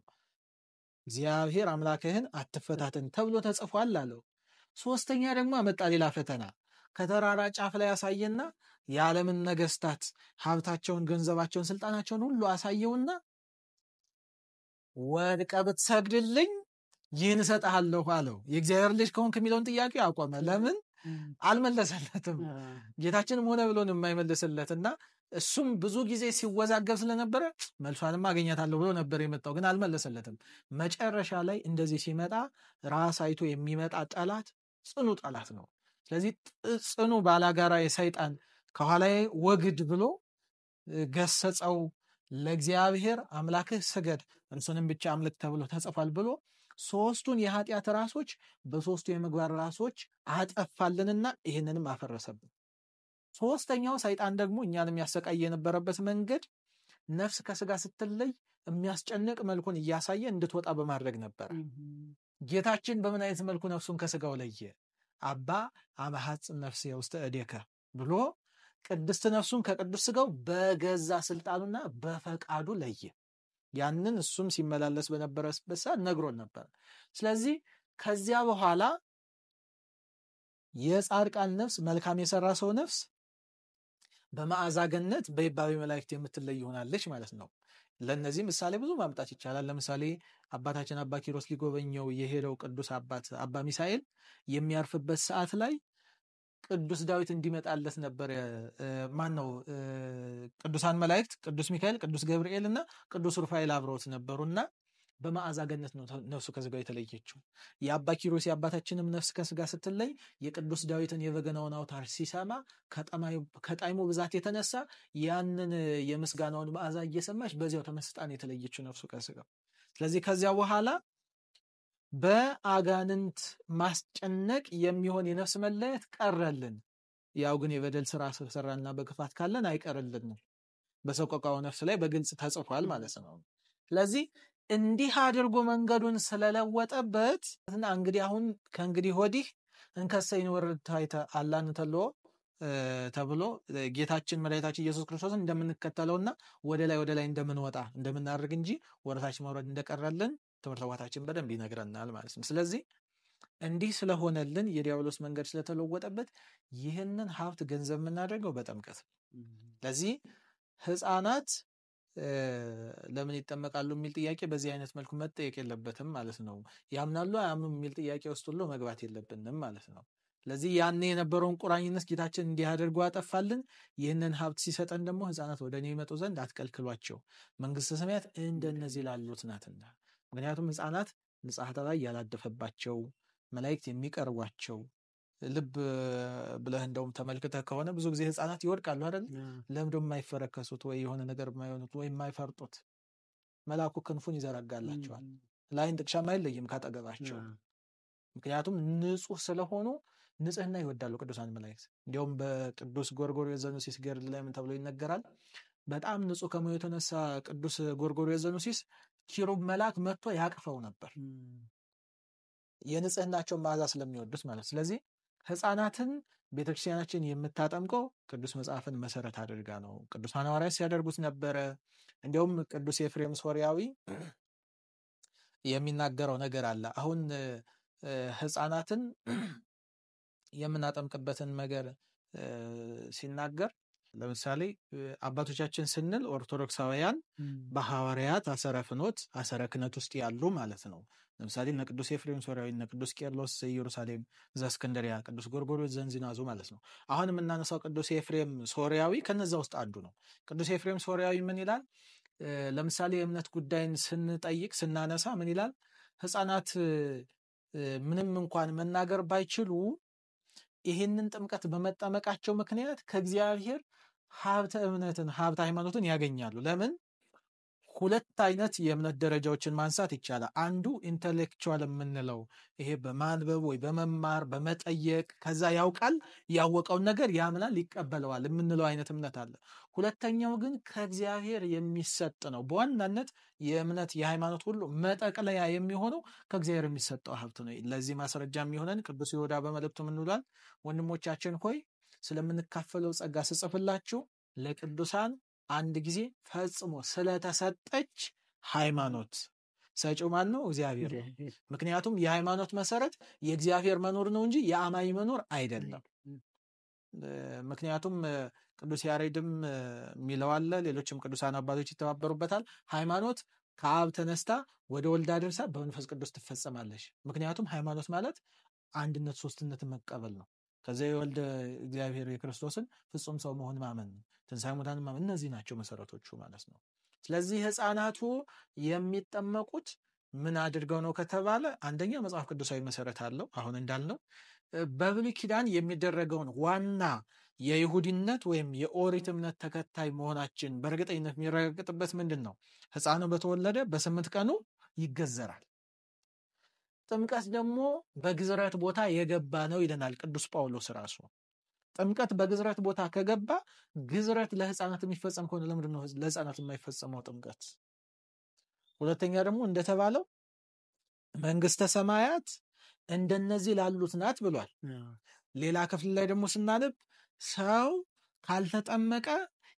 እግዚአብሔር አምላክህን አትፈታተን ተብሎ ተጽፏል አለው። ሶስተኛ ደግሞ አመጣ ሌላ ፈተና። ከተራራ ጫፍ ላይ ያሳየና የዓለምን ነገስታት ሀብታቸውን፣ ገንዘባቸውን፣ ስልጣናቸውን ሁሉ አሳየውና ወድቀህ ብትሰግድልኝ ይህን እሰጥሃለሁ አለው። የእግዚአብሔር ልጅ ከሆንክ የሚለውን ጥያቄ አቆመ። ለምን አልመለሰለትም? ጌታችንም ሆነ ብሎ ነው የማይመልስለት እና እሱም ብዙ ጊዜ ሲወዛገብ ስለነበረ መልሷንም አገኛታለሁ ብሎ ነበር የመጣው፣ ግን አልመለሰለትም። መጨረሻ ላይ እንደዚህ ሲመጣ ራስ አይቶ የሚመጣ ጠላት ጽኑ ጠላት ነው። ስለዚህ ጽኑ ባላጋራ የሰይጣን ከኋላዬ ወግድ ብሎ ገሰጸው። ለእግዚአብሔር አምላክህ ስገድ እርሱንም ብቻ አምልክ ተብሎ ተጽፏል ብሎ ሶስቱን የኃጢአት ራሶች በሶስቱ የምግባር ራሶች አጠፋልንና ይህንንም አፈረሰብን። ሶስተኛው ሰይጣን ደግሞ እኛን የሚያሰቃይ የነበረበት መንገድ ነፍስ ከስጋ ስትለይ የሚያስጨንቅ መልኩን እያሳየ እንድትወጣ በማድረግ ነበር። ጌታችን በምን አይነት መልኩ ነፍሱን ከስጋው ለየ? አባ አመሐጽን ነፍሴ ውስተ እዴከ ብሎ ቅድስት ነፍሱን ከቅዱስ ስጋው በገዛ ስልጣኑና በፈቃዱ ለየ። ያንን እሱም ሲመላለስ በነበረበት ሰዓት ነግሮን ነበር። ስለዚህ ከዚያ በኋላ የጻድቃን ነፍስ መልካም የሰራ ሰው ነፍስ በመዓዛ ገነት በይባቤ መላእክት የምትለይ ይሆናለች ማለት ነው። ለነዚህ ምሳሌ ብዙ ማምጣት ይቻላል። ለምሳሌ አባታችን አባ ኪሮስ ሊጎበኘው የሄደው ቅዱስ አባት አባ ሚሳኤል የሚያርፍበት ሰዓት ላይ ቅዱስ ዳዊት እንዲመጣለት ነበር። ማን ነው? ቅዱሳን መላእክት ቅዱስ ሚካኤል፣ ቅዱስ ገብርኤል እና ቅዱስ ሩፋኤል አብረውት ነበሩና በመዓዛ ገነት ነው ነፍሱ ከስጋው የተለየችው። የአባ ኪሮስ የአባታችንም ነፍስ ከስጋ ስትለይ የቅዱስ ዳዊትን የበገናውን አውታር ሲሰማ ከጣዕሙ ብዛት የተነሳ ያንን የምስጋናውን መዓዛ እየሰማች በዚያው ተመስጣን የተለየችው ነፍሱ ከስጋው። ስለዚህ ከዚያ በኋላ በአጋንንት ማስጨነቅ የሚሆን የነፍስ መለየት ቀረልን። ያው ግን የበደል ስራ ሰራና በክፋት ካለን አይቀርልንም። በሰቆቃው ነፍስ ላይ በግልጽ ተጽፏል ማለት ነው። ስለዚህ እንዲህ አድርጎ መንገዱን ስለለወጠበት እና እንግዲህ አሁን ከእንግዲህ ወዲህ እንከሰ ይንወርድ ታይተ አላን ተሎ ተብሎ ጌታችን መድኃኒታችን ኢየሱስ ክርስቶስን እንደምንከተለውና ወደ ላይ ወደ ላይ እንደምንወጣ እንደምናደርግ እንጂ ወደታች መውረድ እንደቀረልን ትምህርተ አባታችን በደንብ ይነግረናል ማለት ነው። ስለዚህ እንዲህ ስለሆነልን የዲያብሎስ መንገድ ስለተለወጠበት ይህንን ሀብት ገንዘብ የምናደርገው በጥምቀት ነው። ለዚህ ሕፃናት ለምን ይጠመቃሉ የሚል ጥያቄ በዚህ አይነት መልኩ መጠየቅ የለበትም ማለት ነው። ያምናሉ አያምኑም የሚል ጥያቄ ውስጥ ሁሉ መግባት የለብንም ማለት ነው። ስለዚህ ያኔ የነበረውን ቁራኝነት ጌታችን እንዲህ አድርጎ አጠፋልን። ይህንን ሀብት ሲሰጠን ደግሞ ሕፃናት ወደ እኔ ይመጡ ዘንድ አትከልክሏቸው፣ መንግሥተ ሰማያት እንደነዚህ ላሉት ናትና። ምክንያቱም ሕፃናት ንጽሐ ጠባይ ያላደፈባቸው መላእክት የሚቀርቧቸው፣ ልብ ብለህ እንደውም ተመልክተህ ከሆነ ብዙ ጊዜ ሕፃናት ይወድቃሉ አይደል? ለምንድነው የማይፈረከሱት ወይ የሆነ ነገር የማይሆኑት ወይ የማይፈርጡት? መልአኩ ክንፉን ይዘረጋላቸዋል። ለዓይን ጥቅሻም አይለይም ካጠገባቸው። ምክንያቱም ንጹህ ስለሆኑ ንጽህና ይወዳሉ ቅዱሳን መላእክት። እንዲያውም በቅዱስ ጎርጎርዮስ ዘኑሲስ ገድል ላይ ምን ተብሎ ይነገራል? በጣም ንጹህ ከመሆኑ የተነሳ ቅዱስ ጎርጎርዮስ ዘኑሲስ ኪሩብ መልአክ መጥቶ ያቅፈው ነበር፣ የንጽህናቸውን መዓዛ ስለሚወዱት ማለት። ስለዚህ ሕፃናትን ቤተክርስቲያናችን የምታጠምቀው ቅዱስ መጽሐፍን መሰረት አድርጋ ነው። ቅዱሳን ሐዋርያት ሲያደርጉት ነበረ። እንዲያውም ቅዱስ ኤፍሬም ሶርያዊ የሚናገረው ነገር አለ። አሁን ሕፃናትን የምናጠምቅበትን ነገር ሲናገር ለምሳሌ አባቶቻችን ስንል ኦርቶዶክሳውያን በሐዋርያት አሰረ ፍኖት አሰረ ክህነት ውስጥ ያሉ ማለት ነው። ለምሳሌ እነ ቅዱስ ኤፍሬም ሶርያዊ፣ እነ ቅዱስ ቄርሎስ ዘኢየሩሳሌም ዘእስክንድርያ፣ ቅዱስ ጎርጎርዮስ ዘእንዚናዙ ማለት ነው። አሁን የምናነሳው ቅዱስ ኤፍሬም ሶርያዊ ከነዛ ውስጥ አንዱ ነው። ቅዱስ ኤፍሬም ሶርያዊ ምን ይላል? ለምሳሌ የእምነት ጉዳይን ስንጠይቅ ስናነሳ ምን ይላል? ሕፃናት ምንም እንኳን መናገር ባይችሉ ይህንን ጥምቀት በመጠመቃቸው ምክንያት ከእግዚአብሔር ሀብተ እምነትን ሀብተ ሃይማኖትን ያገኛሉ። ለምን? ሁለት አይነት የእምነት ደረጃዎችን ማንሳት ይቻላል። አንዱ intellectual የምንለው ይሄ በማንበብ ወይ በመማር በመጠየቅ ከዛ ያውቃል፣ ያወቀውን ነገር ያምናል፣ ይቀበለዋል የምንለው አይነት እምነት አለ። ሁለተኛው ግን ከእግዚአብሔር የሚሰጥ ነው። በዋናነት የእምነት የሃይማኖት ሁሉ መጠቅለያ የሚሆነው ከእግዚአብሔር የሚሰጠው ሀብት ነው። ለዚህ ማስረጃ የሚሆነን ቅዱስ ይሁዳ በመልእክቱ ምን ይላል? ወንድሞቻችን ሆይ ስለምንካፈለው ጸጋ ስጽፍላችሁ ለቅዱሳን አንድ ጊዜ ፈጽሞ ስለተሰጠች ሃይማኖት። ሰጪው ማን ነው? እግዚአብሔር ነው። ምክንያቱም የሃይማኖት መሰረት የእግዚአብሔር መኖር ነው እንጂ የአማኝ መኖር አይደለም። ምክንያቱም ቅዱስ ያሬድም የሚለው አለ፣ ሌሎችም ቅዱሳን አባቶች ይተባበሩበታል። ሃይማኖት ከአብ ተነስታ ወደ ወልድ አድርሳ በመንፈስ ቅዱስ ትፈጸማለች። ምክንያቱም ሃይማኖት ማለት አንድነት ሶስትነትን መቀበል ነው። ከዚያ የወልደ እግዚአብሔር የክርስቶስን ፍጹም ሰው መሆን ማመን ነው። ትንሣኤ ሙታንን ማመን፣ እነዚህ ናቸው መሰረቶቹ ማለት ነው። ስለዚህ ሕፃናቱ የሚጠመቁት ምን አድርገው ነው ከተባለ አንደኛ መጽሐፍ ቅዱሳዊ መሰረት አለው። አሁን እንዳልነው በብሉይ ኪዳን የሚደረገውን ዋና የይሁዲነት ወይም የኦሪት እምነት ተከታይ መሆናችን በእርግጠኝነት የሚረጋገጥበት ምንድን ነው? ሕፃኑ በተወለደ በ8 ቀኑ ይገዘራል። ጥምቀት ደግሞ በግዝረት ቦታ የገባ ነው ይለናል ቅዱስ ጳውሎስ ራሱ። ጥምቀት በግዝረት ቦታ ከገባ ግዝረት ለሕፃናት የሚፈጸም ከሆነ ለምንድን ነው ለሕፃናት የማይፈጸመው ጥምቀት? ሁለተኛ ደግሞ እንደተባለው መንግስተ ሰማያት እንደነዚህ ላሉት ናት ብሏል። ሌላ ክፍል ላይ ደግሞ ስናነብ ሰው ካልተጠመቀ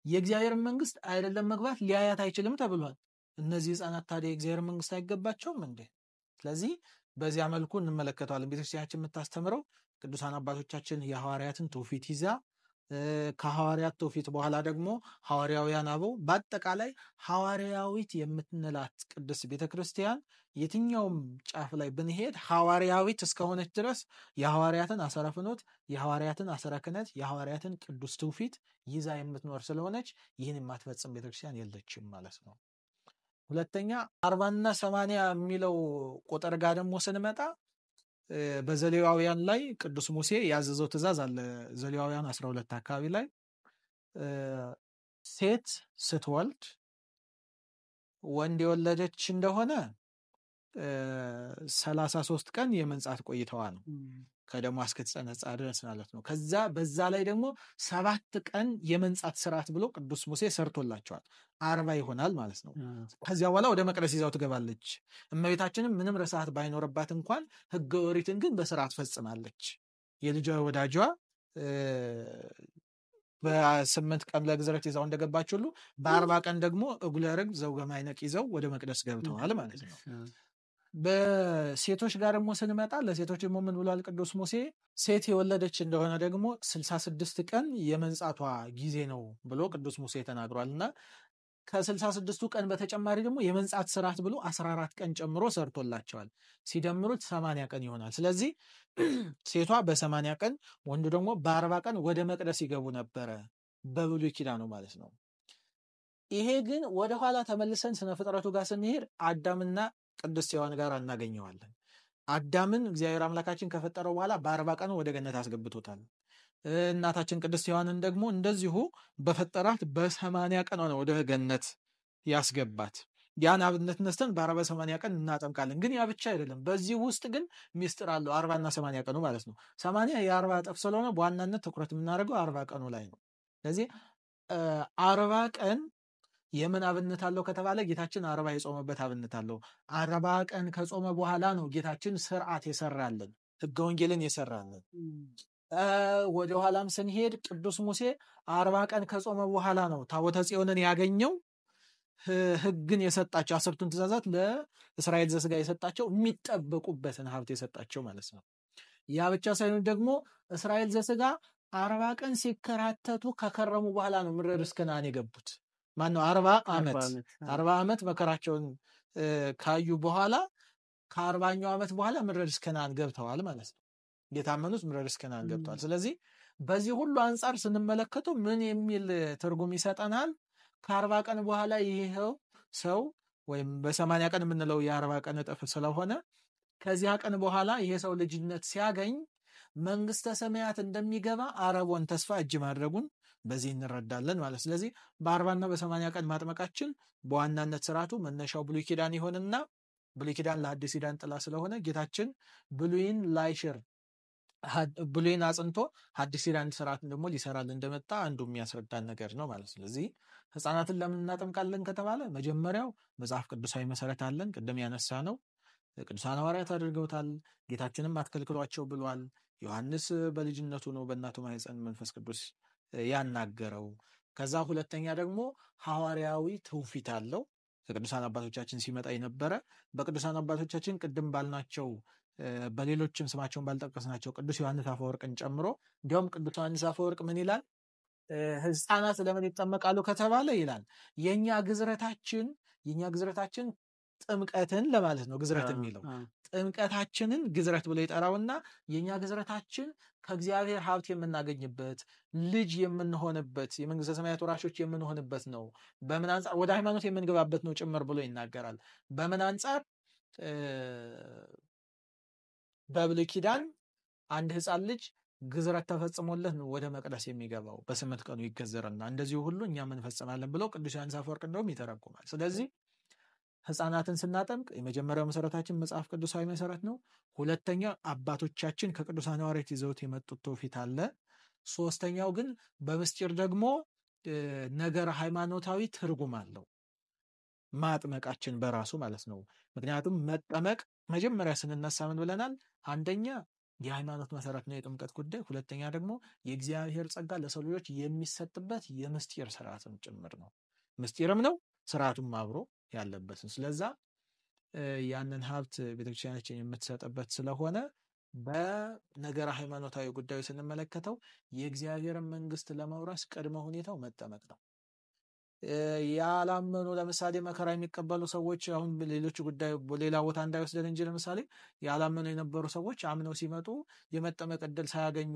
የእግዚአብሔር መንግስት አይደለም መግባት ሊያያት አይችልም ተብሏል። እነዚህ ሕፃናት ታዲያ የእግዚአብሔር መንግስት አይገባቸውም እንዴ? ስለዚህ በዚያ መልኩ እንመለከተዋለን። ቤተክርስቲያናችን የምታስተምረው ቅዱሳን አባቶቻችን የሐዋርያትን ትውፊት ይዛ ከሐዋርያት ትውፊት በኋላ ደግሞ ሐዋርያውያን አበው በአጠቃላይ ሐዋርያዊት የምትንላት ቅድስት ቤተክርስቲያን የትኛውም ጫፍ ላይ ብንሄድ ሐዋርያዊት እስከሆነች ድረስ የሐዋርያትን አሰረ ፍኖት፣ የሐዋርያትን አሰረ ክህነት፣ የሐዋርያትን ቅዱስ ትውፊት ይዛ የምትኖር ስለሆነች ይህን የማትፈጽም ቤተክርስቲያን የለችም ማለት ነው። ሁለተኛ 40ና 80 የሚለው ቁጥር ጋር ደግሞ ስንመጣ በዘሌዋውያን ላይ ቅዱስ ሙሴ ያዘዘው ትእዛዝ አለ። ዘሌዋውያን 12 አካባቢ ላይ ሴት ስትወልድ ወንድ የወለደች እንደሆነ 33 ቀን የመንጻት ቆይታዋ ነው፣ ከደሟ እስክትነጻ ድረስ ማለት ነው። ከዛ በዛ ላይ ደግሞ 7 ቀን የመንጻት ስርዓት ብሎ ቅዱስ ሙሴ ሰርቶላቸዋል። 40 ይሆናል ማለት ነው። ከዚያ በኋላ ወደ መቅደስ ይዛው ትገባለች። እመቤታችንም ምንም ርሳት ባይኖርባት እንኳን ሕገ ኦሪትን ግን በስርዓት ፈጽማለች። የልጇ ወዳጇ በ8 ቀን ለግዝረት ይዘው እንደገባች ሁሉ በ40 ቀን ደግሞ እጉለ ርግብ ዘውገ ማዕነቅ ይዘው ወደ መቅደስ ገብተዋል ማለት ነው። በሴቶች ጋር ደግሞ ስንመጣ ለሴቶች ደግሞ ምን ብሏል ቅዱስ ሙሴ? ሴት የወለደች እንደሆነ ደግሞ 66 ቀን የመንጻቷ ጊዜ ነው ብሎ ቅዱስ ሙሴ ተናግሯል። እና ከ66ቱ ቀን በተጨማሪ ደግሞ የመንጻት ስርዓት ብሎ 14 ቀን ጨምሮ ሰርቶላቸዋል። ሲደምሩት 80 ቀን ይሆናል። ስለዚህ ሴቷ በ80 ቀን ወንዱ ደግሞ በ40 ቀን ወደ መቅደስ ይገቡ ነበረ በብሉይ ኪዳኑ ማለት ነው። ይሄ ግን ወደኋላ ተመልሰን ስነ ፍጥረቱ ጋር ስንሄድ አዳምና ቅድስት ሔዋን ጋር እናገኘዋለን። አዳምን እግዚአብሔር አምላካችን ከፈጠረው በኋላ በ40 ቀኑ ወደ ገነት አስገብቶታል። እናታችን ቅድስት ሔዋንን ደግሞ እንደዚሁ በፈጠራት በ80 ቀኗ ነው ወደ ገነት ያስገባት። ያን አብነት ነስተን በ40 80 ቀን እናጠምቃለን። ግን ያ ብቻ አይደለም። በዚህ ውስጥ ግን ሚስጥር አለው። 40 እና 80 ቀኑ ማለት ነው። 80 የ40 እጥፍ ስለሆነ በዋናነት ትኩረት የምናደርገው 40 ቀኑ ላይ ነው። ስለዚህ 40 ቀን የምን አብነት አለው ከተባለ ጌታችን 40 የጾመበት አብነት አለው። 40 ቀን ከጾመ በኋላ ነው ጌታችን ስርዓት የሰራልን፣ ሕገ ወንጌልን የሰራልን። ወደ ኋላም ስንሄድ ቅዱስ ሙሴ 40 ቀን ከጾመ በኋላ ነው ታቦተ ጽዮንን ያገኘው፣ ሕግን የሰጣቸው፣ 10ቱን ትእዛዛት ለእስራኤል ዘሥጋ የሰጣቸው፣ የሚጠበቁበትን ሀብት የሰጣቸው ማለት ነው። ያ ብቻ ሳይሆን ደግሞ እስራኤል ዘሥጋ 40 ቀን ሲከራተቱ ከከረሙ በኋላ ነው ምድረ ርስት ከነዓን የገቡት። ማነው 40 ዓመት 40 ዓመት መከራቸውን ካዩ በኋላ ከ40ኛው ዓመት በኋላ ምድረ ርስት ከነዓን ገብተዋል ማለት ነው። የታመኑት ምድረ ርስት ከነዓን ገብተዋል። ስለዚህ በዚህ ሁሉ አንጻር ስንመለከተው ምን የሚል ትርጉም ይሰጠናል? ከ40 ቀን በኋላ ይሄው ሰው ወይም በ80 ቀን የምንለው የ40 ቀን እጥፍ ስለሆነ ከዚያ ቀን በኋላ ይሄ ሰው ልጅነት ሲያገኝ መንግስተ ሰማያት እንደሚገባ አረቦን ተስፋ እጅ ማድረጉን በዚህ እንረዳለን ማለት። ስለዚህ በ40 እና በ80 ቀን ማጥመቃችን በዋናነት ስርዓቱ መነሻው ብሉይ ኪዳን ይሆንና ብሉይ ኪዳን ለአዲስ ኪዳን ጥላ ስለሆነ ጌታችን ብሉይን ላይሽር ብሉይን አጽንቶ አዲስ ኪዳን ስርዓትን ደግሞ ሊሰራልን እንደመጣ አንዱ የሚያስረዳን ነገር ነው ማለት። ስለዚህ ህፃናትን ለምን እናጠምቃለን ከተባለ መጀመሪያው መጽሐፍ ቅዱሳዊ መሰረት አለን። ቅድም ያነሳ ነው ቅዱሳን ሐዋርያት አድርገውታል። ጌታችንም አትከልክሏቸው ብሏል። ዮሐንስ በልጅነቱ ነው በእናቱ ማህፀን መንፈስ ቅዱስ ያናገረው። ከዛ ሁለተኛ ደግሞ ሐዋርያዊ ትውፊት አለው። ከቅዱሳን አባቶቻችን ሲመጣ የነበረ በቅዱሳን አባቶቻችን ቅድም ባልናቸው በሌሎችም ስማቸውን ባልጠቀስናቸው ቅዱስ ዮሐንስ አፈወርቅን ጨምሮ እንዲያውም ቅዱስ ዮሐንስ አፈወርቅ ምን ይላል? ህፃናት ለምን ይጠመቃሉ ከተባለ ይላል የኛ ግዝረታችን ጥምቀትን ለማለት ነው። ግዝረት የሚለው ጥምቀታችንን ግዝረት ብሎ ይጠራውና የኛ ግዝረታችን ከእግዚአብሔር ሀብት የምናገኝበት ልጅ የምንሆንበት የመንግስተ ሰማያት ወራሾች የምንሆንበት ነው። በምን አንጻር ወደ ሃይማኖት የምንገባበት ነው ጭምር ብሎ ይናገራል። በምን አንጻር? በብሉይ ኪዳን አንድ ህፃን ልጅ ግዝረት ተፈጽሞለት ነው ወደ መቅደስ የሚገባው፣ በ8 ቀኑ ይገዘርና እንደዚሁ ሁሉ እኛም እንፈጽማለን ብሎ ቅዱስ ዮሐንስ አፈወርቅ እንደውም ይተረጉማል። ስለዚህ ህፃናትን ስናጠምቅ የመጀመሪያው መሰረታችን መጽሐፍ ቅዱሳዊ መሰረት ነው። ሁለተኛው አባቶቻችን ከቅዱሳን ሐዋርያት ይዘውት የመጡት ትውፊት አለ። ሶስተኛው ግን በምስጢር ደግሞ ነገር ሃይማኖታዊ ትርጉም አለው ማጥመቃችን በራሱ ማለት ነው። ምክንያቱም መጠመቅ መጀመሪያ ስንነሳ ምን ብለናል? አንደኛ የሃይማኖት መሰረት ነው የጥምቀት ጉዳይ። ሁለተኛ ደግሞ የእግዚአብሔር ጸጋ ለሰው ልጆች የሚሰጥበት የምስጢር ስርዓትም ጭምር ነው። ምስጢርም ነው ስርዓቱም አብሮ ያለበት። ስለዛ ያንን ሀብት ቤተክርስቲያናችን የምትሰጥበት ስለሆነ በነገረ ሃይማኖታዊ ጉዳዩ ስንመለከተው የእግዚአብሔርን መንግስት ለመውረስ ቅድመ ሁኔታው መጠመቅ ነው። ያላመኑ ለምሳሌ መከራ የሚቀበሉ ሰዎች አሁን ሌሎች ጉዳይ ሌላ ቦታ እንዳይወስደን እንጂ ለምሳሌ ያላመኑ የነበሩ ሰዎች አምነው ሲመጡ የመጠመቅ ዕድል ሳያገኙ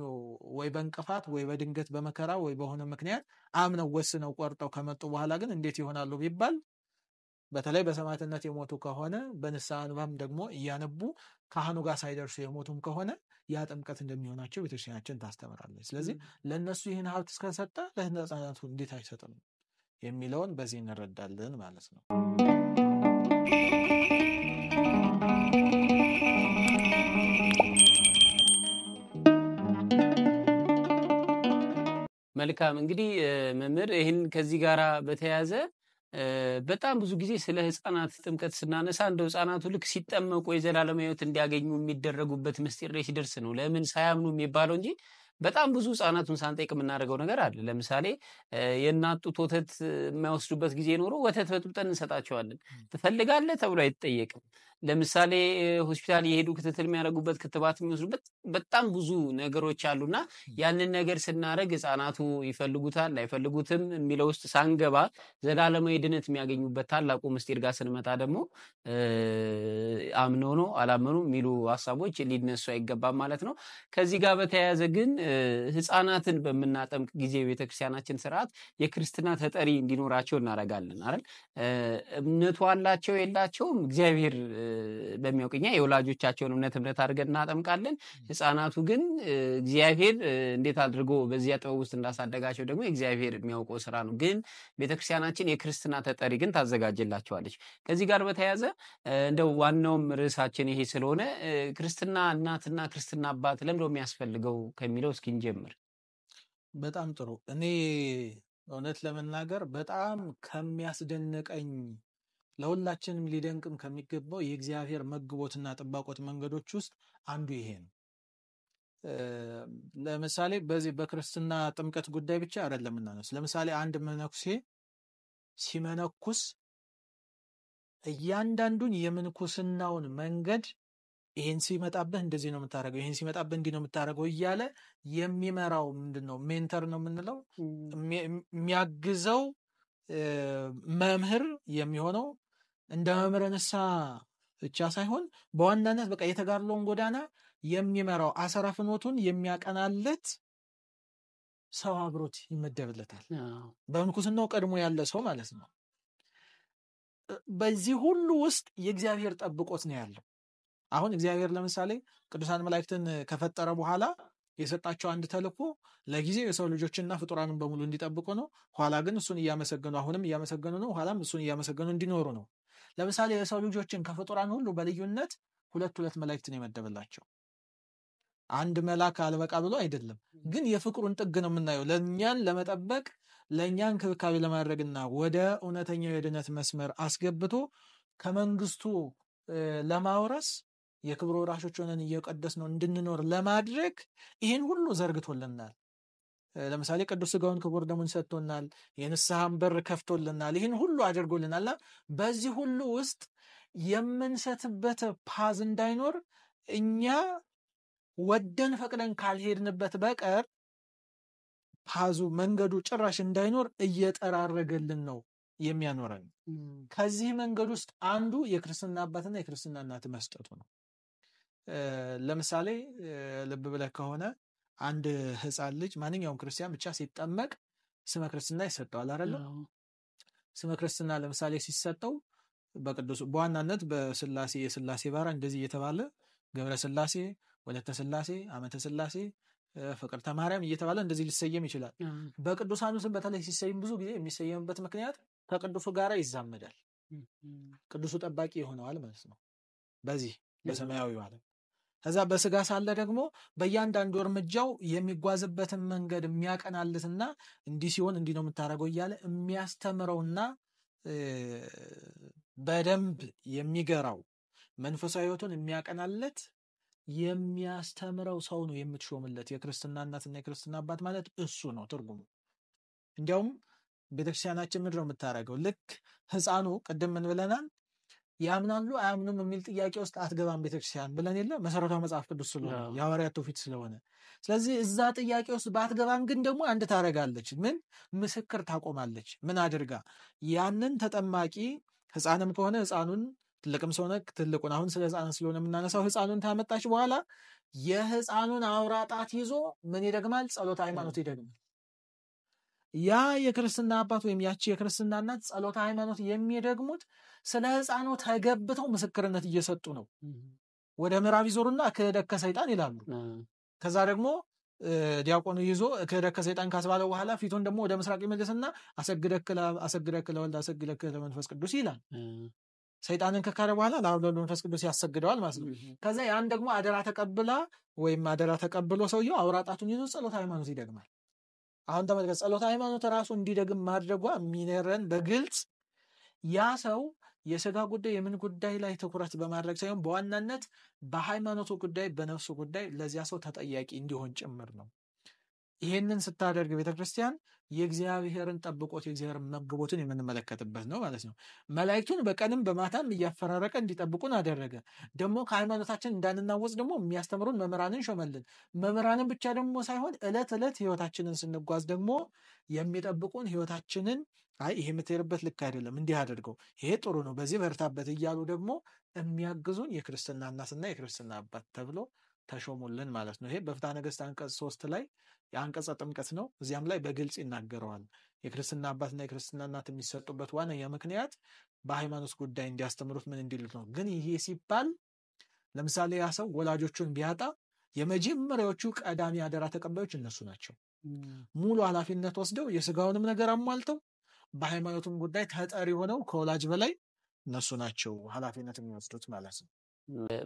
ወይ በእንቅፋት ወይ በድንገት በመከራ ወይ በሆነ ምክንያት አምነው ወስነው ቆርጠው ከመጡ በኋላ ግን እንዴት ይሆናሉ ቢባል በተለይ በሰማዕትነት የሞቱ ከሆነ በንስሐ እንባም ደግሞ እያነቡ ካህኑ ጋር ሳይደርሱ የሞቱም ከሆነ ያ ጥምቀት እንደሚሆናቸው ቤተክርስቲያናችን ታስተምራለች። ስለዚህ ለእነሱ ይህን ሀብት እስከሰጠ ለህፃናቱ እንዴት አይሰጥም የሚለውን በዚህ እንረዳለን ማለት ነው። መልካም እንግዲህ መምህር ይህን ከዚህ ጋራ በተያያዘ በጣም ብዙ ጊዜ ስለ ህፃናት ጥምቀት ስናነሳ እንደው ህፃናቱ ልክ ሲጠመቁ የዘላለም ሕይወት እንዲያገኙ የሚደረጉበት ምስጢር ላይ ሲደርስ ነው ለምን ሳያምኑ የሚባለው እንጂ በጣም ብዙ ህጻናቱን ሳንጠይቅ የምናደርገው ነገር አለ። ለምሳሌ የእናት ጡት ወተት የማይወስዱበት ጊዜ ኖሮ ወተት በጥብጠን እንሰጣቸዋለን። ትፈልጋለህ ተብሎ አይጠየቅም። ለምሳሌ ሆስፒታል የሄዱ ክትትል የሚያደርጉበት፣ ክትባት የሚወስዱበት በጣም ብዙ ነገሮች አሉና ያንን ነገር ስናደርግ ህጻናቱ ይፈልጉታል አይፈልጉትም የሚለው ውስጥ ሳንገባ ዘላለማዊ ድነት የሚያገኙበት ታላቁ ምስጢር ጋር ስንመጣ ደግሞ አምነው ነው አላመኑ የሚሉ ሀሳቦች ሊነሱ አይገባም ማለት ነው። ከዚህ ጋር በተያያዘ ግን ህፃናትን በምናጠምቅ ጊዜ የቤተክርስቲያናችን ስርዓት የክርስትና ተጠሪ እንዲኖራቸው እናደርጋለን አይደል? እምነቱ አላቸው የላቸውም እግዚአብሔር በሚያውቅኛ የወላጆቻቸውን እምነት እምነት አድርገን እናጠምቃለን። ህፃናቱ ግን እግዚአብሔር እንዴት አድርጎ በዚያ ጥበብ ውስጥ እንዳሳደጋቸው ደግሞ እግዚአብሔር የሚያውቀው ስራ ነው። ግን ቤተክርስቲያናችን የክርስትና ተጠሪ ግን ታዘጋጅላቸዋለች። ከዚህ ጋር በተያያዘ እንደው ዋናውም ርዕሳችን ይሄ ስለሆነ ክርስትና እናትና ክርስትና አባት ለምንድነው የሚያስፈልገው ከሚለው እስኪ እንጀምር። በጣም ጥሩ። እኔ እውነት ለመናገር በጣም ከሚያስደንቀኝ፣ ለሁላችንም ሊደንቅም ከሚገባው የእግዚአብሔር መግቦትና ጥባቆት መንገዶች ውስጥ አንዱ ይሄ ነው። ለምሳሌ በዚህ በክርስትና ጥምቀት ጉዳይ ብቻ አይደለም እናነስ። ለምሳሌ አንድ መነኩሴ ሲመነኩስ እያንዳንዱን የምንኩስናውን መንገድ ይሄን ሲመጣብህ እንደዚህ ነው የምታደርገው፣ ይሄን ሲመጣብህ እንዲህ ነው የምታደርገው እያለ የሚመራው ምንድን ነው? Mentor ነው የምንለው፣ የሚያግዘው መምህር የሚሆነው እንደ መምህረ ንስሐ ብቻ ሳይሆን በዋናነት በቃ የተጋድሎውን ጎዳና የሚመራው፣ አሰረ ፍኖቱን የሚያቀናለት ሰው አብሮት ይመደብለታል። በምንኩስናው ቀድሞ ያለ ሰው ማለት ነው። በዚህ ሁሉ ውስጥ የእግዚአብሔር ጠብቆት ነው ያለው። አሁን እግዚአብሔር ለምሳሌ ቅዱሳን መላእክትን ከፈጠረ በኋላ የሰጣቸው አንድ ተልእኮ ለጊዜው የሰው ልጆችና ፍጡራንን በሙሉ እንዲጠብቁ ነው። ኋላ ግን እሱን እያመሰገኑ፣ አሁንም እያመሰገኑ ነው። ኋላም እሱን እያመሰገኑ እንዲኖሩ ነው። ለምሳሌ የሰው ልጆችን ከፍጡራን ሁሉ በልዩነት ሁለት ሁለት መላእክትን የመደበላቸው፣ አንድ መልአክ አልበቃ ብሎ አይደለም፣ ግን የፍቅሩን ጥግ ነው የምናየው። ለእኛን ለመጠበቅ፣ ለእኛ እንክብካቤ ለማድረግና ወደ እውነተኛው የድነት መስመር አስገብቶ ከመንግስቱ ለማውረስ፣ የክብር ወራሾች ሆነን እየቀደስ ነው እንድንኖር ለማድረግ ይህን ሁሉ ዘርግቶልናል። ለምሳሌ ቅዱስ ስጋውን ክቡር ደሙን ሰጥቶናል። የንስሐን በር ከፍቶልናል። ይህን ሁሉ አድርጎልናልና በዚህ ሁሉ ውስጥ የምንሰትበት path እንዳይኖር እኛ ወደን ፈቅደን ካልሄድንበት በቀር ፓዙ፣ መንገዱ ጭራሽ እንዳይኖር እየጠራረገልን ነው የሚያኖረን። ከዚህ መንገድ ውስጥ አንዱ የክርስትና አባትና የክርስትና እናት መስጠቱ ነው። ለምሳሌ ልብ ብለህ ከሆነ አንድ ህፃን ልጅ፣ ማንኛውም ክርስቲያን ብቻ ሲጠመቅ ስመ ክርስትና ይሰጠዋል አይደለ? ስመ ክርስትና ለምሳሌ ሲሰጠው በቅዱስ፣ በዋናነት በስላሴ፣ የስላሴ ባራ እንደዚህ እየተባለ፣ ገብረ ስላሴ፣ ወለተ ስላሴ፣ አመተ ስላሴ፣ ፍቅርተ ማርያም እየተባለ እንደዚህ ሊሰየም ይችላል። በቅዱሳኑ ስም በተለይ ሲሰየም ብዙ ጊዜ የሚሰየምበት ምክንያት ከቅዱሱ ጋር ይዛመዳል። ቅዱሱ ጠባቂ ይሆነዋል ማለት ነው በዚህ በሰማያዊው ዓለም። ከዛ በስጋ ሳለ ደግሞ በእያንዳንዱ እርምጃው የሚጓዝበትን መንገድ የሚያቀናለትና እንዲህ ሲሆን እንዲህ ነው የምታደርገው እያለ የሚያስተምረውና በደንብ የሚገራው፣ መንፈሳዊ ሕይወቱን የሚያቀናለት፣ የሚያስተምረው ሰው ነው የምትሾምለት። የክርስትና እናትና የክርስትና አባት ማለት እሱ ነው ትርጉሙ። እንዲያውም ቤተክርስቲያናችን ምንድን ነው የምታደርገው? ልክ ህፃኑ፣ ቅድም ምን ብለናል? ያምናሉ አያምኑም የሚል ጥያቄ ውስጥ አትገባም ቤተክርስቲያን ብለን የለ? መሰረቷ መጽሐፍ ቅዱስ ስለሆነ፣ የሐዋርያት ትውፊት ስለሆነ። ስለዚህ እዛ ጥያቄ ውስጥ ባትገባም ግን ደግሞ አንድ ታደርጋለች። ምን? ምስክር ታቆማለች። ምን አድርጋ? ያንን ተጠማቂ ህፃንም ከሆነ ህፃኑን፣ ትልቅም ሰው ሆነ ትልቁን፣ አሁን ስለ ህፃናት ስለሆነ የምናነሳው፣ ህፃኑን ታመጣች በኋላ የህፃኑን አውራ ጣት ይዞ ምን ይደግማል? ጸሎተ ሃይማኖት ይደግማል። ያ የክርስትና አባት ወይም ያቺ የክርስትና እናት ጸሎተ ሃይማኖት የሚደግሙት ስለ ህፃኑ ተገብተው ምስክርነት እየሰጡ ነው። ወደ ምዕራብ ይዞሩና "ክህደከ ሰይጣን" ይላሉ። ከዛ ደግሞ ዲያቆኑ ይዞ "ክህደከ ሰይጣን" ካስባለው በኋላ ፊቱን ደግሞ ወደ ምስራቅ ይመልስና "አሰግደክ ለወልድ፣ አሰግደክ ለመንፈስ ቅዱስ" ይላል። ሰይጣንን ከካደ በኋላ ለአብ፣ ለወልድ፣ ለመንፈስ ቅዱስ ያሰግደዋል ማለት ነው። ከዛ ያን ደግሞ አደራ ተቀብላ ወይም አደራ ተቀብሎ ሰውየው አውራ ጣቱን ይዞ ጸሎተ ሃይማኖት ይደግማል። አሁን ተመልከት፣ ጸሎተ ሃይማኖት ራሱ እንዲደግም ማድረጓ የሚነረን በግልጽ ያ ሰው የስጋ ጉዳይ የምን ጉዳይ ላይ ትኩረት በማድረግ ሳይሆን በዋናነት በሃይማኖቱ ጉዳይ፣ በነፍሱ ጉዳይ ለዚያ ሰው ተጠያቂ እንዲሆን ጭምር ነው። ይሄንን ስታደርግ ቤተክርስቲያን የእግዚአብሔርን ጠብቆት የእግዚአብሔርን መግቦትን የምንመለከትበት ነው ማለት ነው። መላእክቱን በቀንም በማታም እያፈራረቀ እንዲጠብቁን አደረገ። ደግሞ ከሃይማኖታችን እንዳንናወጽ ደግሞ የሚያስተምሩን መምህራንን ሾመልን። መምህራንን ብቻ ደግሞ ሳይሆን ዕለት ዕለት ህይወታችንን ስንጓዝ ደግሞ የሚጠብቁን ህይወታችንን አይ ይሄ የምትሄድበት ልክ አይደለም፣ እንዲህ አድርገው፣ ይሄ ጥሩ ነው፣ በዚህ በርታበት እያሉ ደግሞ የሚያግዙን የክርስትና እናትና የክርስትና አባት ተብሎ ተሾሙልን ማለት ነው። ይሄ በፍትሐ ነገሥት አንቀጽ 3 ላይ የአንቀጸ ጥምቀት ነው። እዚያም ላይ በግልጽ ይናገረዋል። የክርስትና አባትና የክርስትና እናት የሚሰጡበት ዋነኛ ምክንያት በሃይማኖት ጉዳይ እንዲያስተምሩት ምን እንዲሉት ነው። ግን ይሄ ሲባል ለምሳሌ ያ ሰው ወላጆቹን ቢያጣ የመጀመሪያዎቹ ቀዳሚ አደራ ተቀባዮች እነሱ ናቸው። ሙሉ ኃላፊነት ወስደው የስጋውንም ነገር አሟልተው በሃይማኖቱም ጉዳይ ተጠሪ ሆነው ከወላጅ በላይ እነሱ ናቸው ኃላፊነት የሚወስዱት ማለት ነው።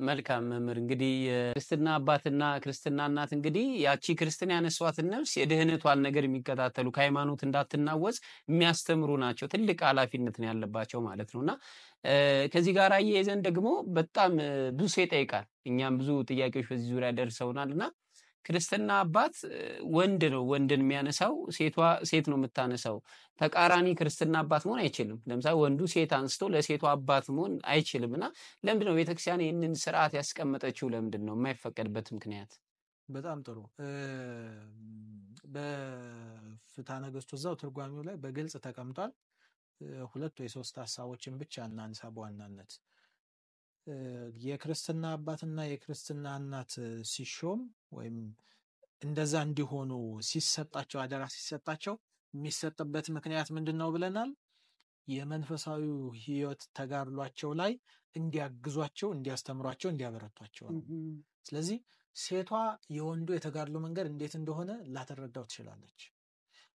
መልካም መምህር፣ እንግዲህ የክርስትና አባትና ክርስትና እናት እንግዲህ ያቺ ክርስትና ያነሷትን ነፍስ የድህነቷን ነገር የሚከታተሉ ከሃይማኖት እንዳትናወጽ የሚያስተምሩ ናቸው። ትልቅ ኃላፊነት ነው ያለባቸው ማለት ነውና ከዚህ ጋር አያይዘን ደግሞ በጣም ብዙ ሰው ይጠይቃል። እኛም ብዙ ጥያቄዎች በዚህ ዙሪያ ደርሰውናልና ክርስትና አባት ወንድ ነው ወንድን የሚያነሳው፣ ሴቷ ሴት ነው የምታነሳው። ተቃራኒ ክርስትና አባት መሆን አይችልም። ለምሳሌ ወንዱ ሴት አንስቶ ለሴቷ አባት መሆን አይችልም። እና ለምንድን ነው ቤተክርስቲያን ይህንን ስርዓት ያስቀመጠችው? ለምንድን ነው የማይፈቀድበት ምክንያት? በጣም ጥሩ። በፍትሐ ነገሥቱ እዛው ትርጓሜው ላይ በግልጽ ተቀምጧል። 2 ወይ 3 ሀሳቦችን ብቻ እናንሳ በዋናነት። የክርስትና አባትና የክርስትና እናት ሲሾም ወይም እንደዛ እንዲሆኑ ሲሰጣቸው አደራ ሲሰጣቸው የሚሰጥበት ምክንያት ምንድን ነው ብለናል? የመንፈሳዊው ሕይወት ተጋድሏቸው ላይ እንዲያግዟቸው፣ እንዲያስተምሯቸው፣ እንዲያበረቷቸው ነው። ስለዚህ ሴቷ የወንዱ የተጋድሎ መንገድ እንዴት እንደሆነ ላትረዳው ትችላለች።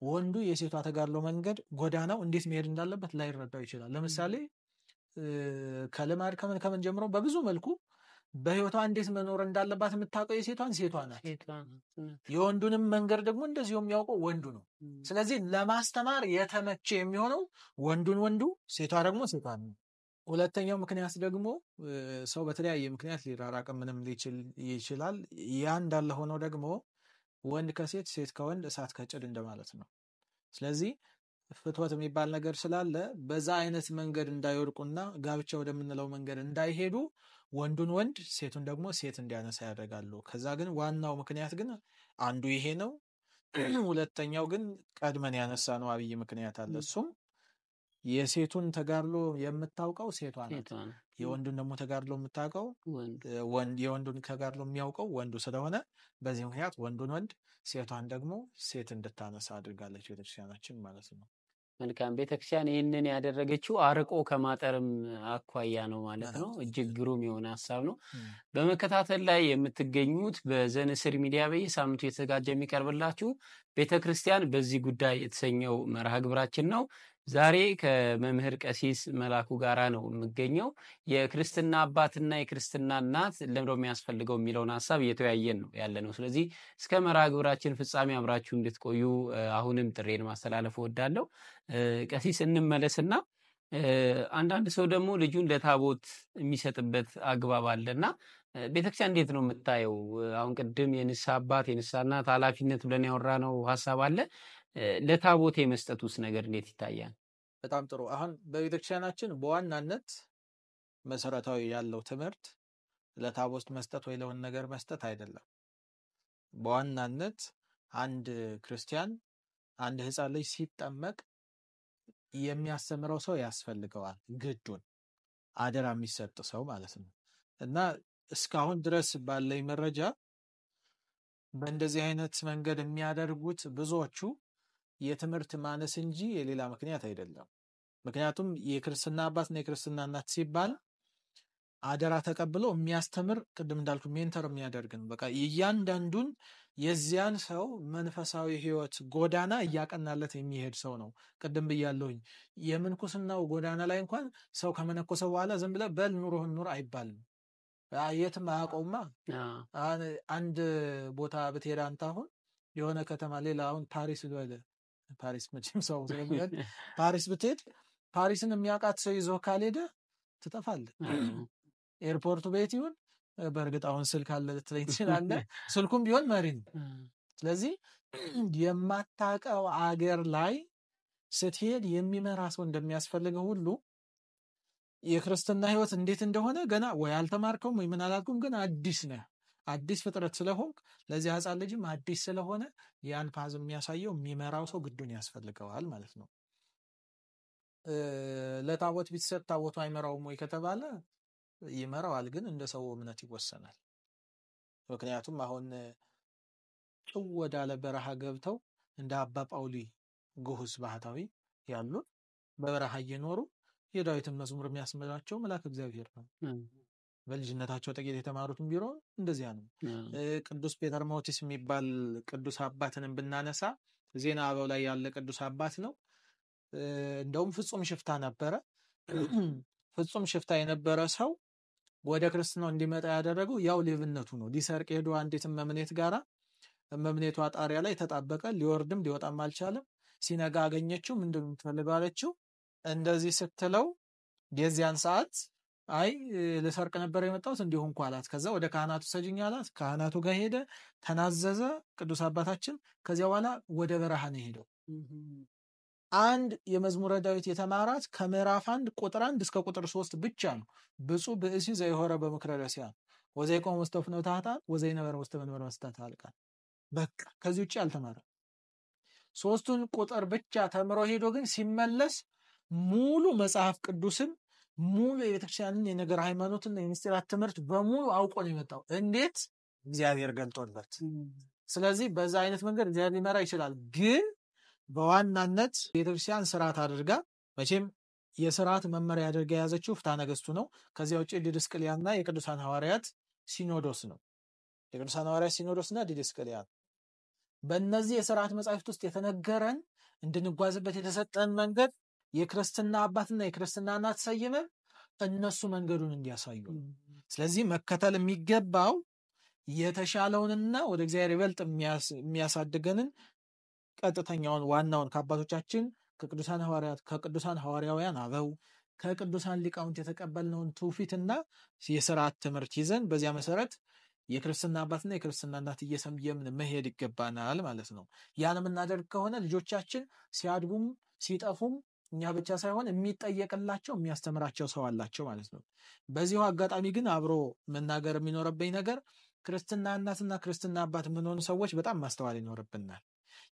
ወንዱ የሴቷ ተጋድሎ መንገድ ጎዳናው እንዴት መሄድ እንዳለበት ላይረዳው ይችላል። ለምሳሌ ከልማድ ከምን ከምን ጀምሮ በብዙ መልኩ በህይወቷ እንዴት መኖር እንዳለባት የምታውቀው የሴቷን ሴቷ ናት። የወንዱንም መንገድ ደግሞ እንደዚሁ የሚያውቀው ወንዱ ነው። ስለዚህ ለማስተማር የተመቸ የሚሆነው ወንዱን ወንዱ፣ ሴቷ ደግሞ ሴቷ ነው። ሁለተኛው ምክንያት ደግሞ ሰው በተለያየ ምክንያት ሊራራቅ ምንም ሊችል ይችላል። ያ እንዳለ ሆኖ ደግሞ ወንድ ከሴት ሴት ከወንድ እሳት ከጭድ እንደማለት ነው። ስለዚህ ፍትወት የሚባል ነገር ስላለ በዛ አይነት መንገድ እንዳይወድቁና ጋብቻ ወደምንለው መንገድ እንዳይሄዱ ወንዱን ወንድ ሴቱን ደግሞ ሴት እንዲያነሳ ያደርጋሉ። ከዛ ግን ዋናው ምክንያት ግን አንዱ ይሄ ነው። ሁለተኛው ግን ቀድመን ያነሳ ነው አብይ ምክንያት አለ። እሱም የሴቱን ተጋድሎ የምታውቀው ሴቷ ናት። የወንዱን ደግሞ ተጋድሎ የምታውቀው የወንዱን ተጋድሎ የሚያውቀው ወንዱ ስለሆነ በዚህ ምክንያት ወንዱን ወንድ ሴቷን ደግሞ ሴት እንድታነሳ አድርጋለች ቤተክርስቲያናችን ማለት ነው። መልካም። ቤተክርስቲያን ይህንን ያደረገችው አርቆ ከማጠርም አኳያ ነው ማለት ነው። እጅግ ግሩም የሆነ ሀሳብ ነው። በመከታተል ላይ የምትገኙት በዘንስር ሚዲያ በየሳምንቱ የተዘጋጀ የሚቀርብላችሁ ቤተክርስቲያን በዚህ ጉዳይ የተሰኘው መርሃ ግብራችን ነው። ዛሬ ከመምህር ቀሲስ መላኩ ጋራ ነው የምገኘው። የክርስትና አባትና የክርስትና እናት ለምንድነው የሚያስፈልገው የሚለውን ሀሳብ እየተወያየን ነው ያለ ነው። ስለዚህ እስከ መርሃ ግብራችን ፍጻሜ አብራችሁ እንድትቆዩ አሁንም ጥሬን ማስተላለፍ እወዳለሁ። ቀሲስ እንመለስና አንዳንድ ሰው ደግሞ ልጁን ለታቦት የሚሰጥበት አግባብ አለና ቤተክርስቲያን እንዴት ነው የምታየው? አሁን ቅድም የንስሐ አባት የንስሐ እናት ኃላፊነት ብለን ያወራነው ሀሳብ አለ። ለታቦት የመስጠት ውስጥ ነገር እንዴት ይታያል? በጣም ጥሩ። አሁን በቤተክርስቲያናችን በዋናነት መሰረታዊ ያለው ትምህርት ለታቦት መስጠት ወይ ለሆነ ነገር መስጠት አይደለም። በዋናነት አንድ ክርስቲያን አንድ ሕፃን ልጅ ሲጠመቅ የሚያስተምረው ሰው ያስፈልገዋል። ግዱን አደራ የሚሰጥ ሰው ማለት ነው። እና እስካሁን ድረስ ባለኝ መረጃ በእንደዚህ አይነት መንገድ የሚያደርጉት ብዙዎቹ የትምህርት ማነስ እንጂ የሌላ ምክንያት አይደለም። ምክንያቱም የክርስትና አባትና የክርስትና እናት ሲባል አደራ ተቀብሎ የሚያስተምር ቅድም እንዳልኩ mentor የሚያደርግ ነው። በቃ እያንዳንዱን የዚያን ሰው መንፈሳዊ ሕይወት ጎዳና እያቀናለት የሚሄድ ሰው ነው። ቅድም ብያለሁኝ የምንኩስናው ጎዳና ላይ እንኳን ሰው ከመነኮሰ በኋላ ዝም ብለህ በል ኑሮህን ኑር አይባልም። የትም አያውቀውማ። አንድ ቦታ ብትሄድ አንተ አሁን የሆነ ከተማ ሌላ አሁን ፓሪስ በል ፓሪስ መቼም ሰው ስለሚወድ ፓሪስ ብትሄድ ፓሪስን የሚያውቃት ሰው ይዞ ካልሄደ ትጠፋለህ። ኤርፖርቱ ቤት ይሁን በእርግጥ አሁን ስልክ አለ ልትለኝ ትችላለህ። ስልኩም ቢሆን መሪ ነው። ስለዚህ የማታውቀው አገር ላይ ስትሄድ የሚመራ ሰው እንደሚያስፈልገው ሁሉ የክርስትና ሕይወት እንዴት እንደሆነ ገና ወይ አልተማርከውም ወይ ምን አላልኩም፣ ግን አዲስ ነህ። አዲስ ፍጥረት ስለሆንክ ለዚህ ሕፃን ልጅም አዲስ ስለሆነ ያን path የሚያሳየው የሚመራው ሰው ግዱን ያስፈልገዋል ማለት ነው። ለታቦት ቢሰጥ ታቦቱ አይመራውም ወይ ከተባለ ይመራዋል፣ ግን እንደ ሰው እምነት ይወሰናል። ምክንያቱም አሁን ጭው ወዳለ በረሃ ገብተው እንደ አባ ጳውሊ ግሁስ ባህታዊ ያሉት በበረሃ እየኖሩ የዳዊትን መዝሙር የሚያስምራቸው መልአክ እግዚአብሔር ነው። በልጅነታቸው ጥቂት የተማሩትን ቢሮ እንደዚያ ነው። ቅዱስ ፔተር መውቲስ የሚባል ቅዱስ አባትንም ብናነሳ ዜና አበው ላይ ያለ ቅዱስ አባት ነው። እንደውም ፍጹም ሽፍታ ነበረ። ፍጹም ሽፍታ የነበረ ሰው ወደ ክርስትናው እንዲመጣ ያደረገው ያው ሌብነቱ ነው። ሊሰርቅ ሄዶ አንዲት እመምኔት ጋራ እመምኔቷ ጣሪያ ላይ ተጣበቀ። ሊወርድም ሊወጣም አልቻለም። ሲነጋ አገኘችው። ምንድን ነው የምትፈልገው አለችው። እንደዚህ ስትለው የዚያን ሰዓት አይ ልሰርቅ ነበር የመጣሁት እንዲሁ እንኳ አላት። ከዛ ወደ ካህናቱ ሰጅኝ አላት። ካህናቱ ጋር ሄደ፣ ተናዘዘ ቅዱስ አባታችን። ከዚያ በኋላ ወደ በረሃ ነው የሄደው። አንድ የመዝሙረ ዳዊት የተማራት ከምዕራፍ 1 ቁጥር 1 እስከ ቁጥር 3 ብቻ ነው። ብፁዕ ብእሲ ዘይሖረ በምክረ ረሲዓን ወዘይቆመ ውስተ ፍኖተ ኃጥአን ወዘይነበረ ውስተ መንበረ መሥታት ኃልቃን። በቃ ከዚህ ውጭ አልተማረም። 3ቱን ቁጥር ብቻ ተምሮ ሄዶ ግን ሲመለስ ሙሉ መጽሐፍ ቅዱስን ሙሉ የቤተክርስቲያንን የነገር ሃይማኖትና የምስጢራት ትምህርት በሙሉ አውቆ ነው የመጣው። እንዴት? እግዚአብሔር ገልጦለት። ስለዚህ በዛ አይነት መንገድ እግዚአብሔር ሊመራ ይችላል። ግን በዋናነት ቤተክርስቲያን ስርዓት አድርጋ መቼም የስርዓት መመሪያ አድርጋ የያዘችው ፍትሐ ነገሥቱ ነው። ከዚያ ውጭ ዲድስቅልያና የቅዱሳን ሐዋርያት ሲኖዶስ ነው። የቅዱሳን ሐዋርያት ሲኖዶስና ዲድስቅልያ ነው። በእነዚህ የስርዓት መጻሕፍት ውስጥ የተነገረን እንድንጓዝበት የተሰጠን መንገድ የክርስትና አባትና የክርስትና እናት ሰይመን እነሱ መንገዱን እንዲያሳዩ ነው። ስለዚህ መከተል የሚገባው የተሻለውንና ወደ እግዚአብሔር ይበልጥ የሚያሳድገንን ቀጥተኛውን ዋናውን ከአባቶቻችን ከቅዱሳን ሐዋርያት ከቅዱሳን ሐዋርያውያን አበው ከቅዱሳን ሊቃውንት የተቀበልነውን ትውፊትና የስርዓት ትምህርት ይዘን በዚያ መሰረት የክርስትና አባትና የክርስትና እናት እየሰየምን መሄድ ይገባናል ማለት ነው። ያን የምናደርግ ከሆነ ልጆቻችን ሲያድጉም ሲጠፉም እኛ ብቻ ሳይሆን የሚጠየቅላቸው የሚያስተምራቸው ሰው አላቸው ማለት ነው። በዚሁ አጋጣሚ ግን አብሮ መናገር የሚኖርብኝ ነገር ክርስትና እናትና ክርስትና አባት የምንሆኑ ሰዎች በጣም ማስተዋል ይኖርብናል።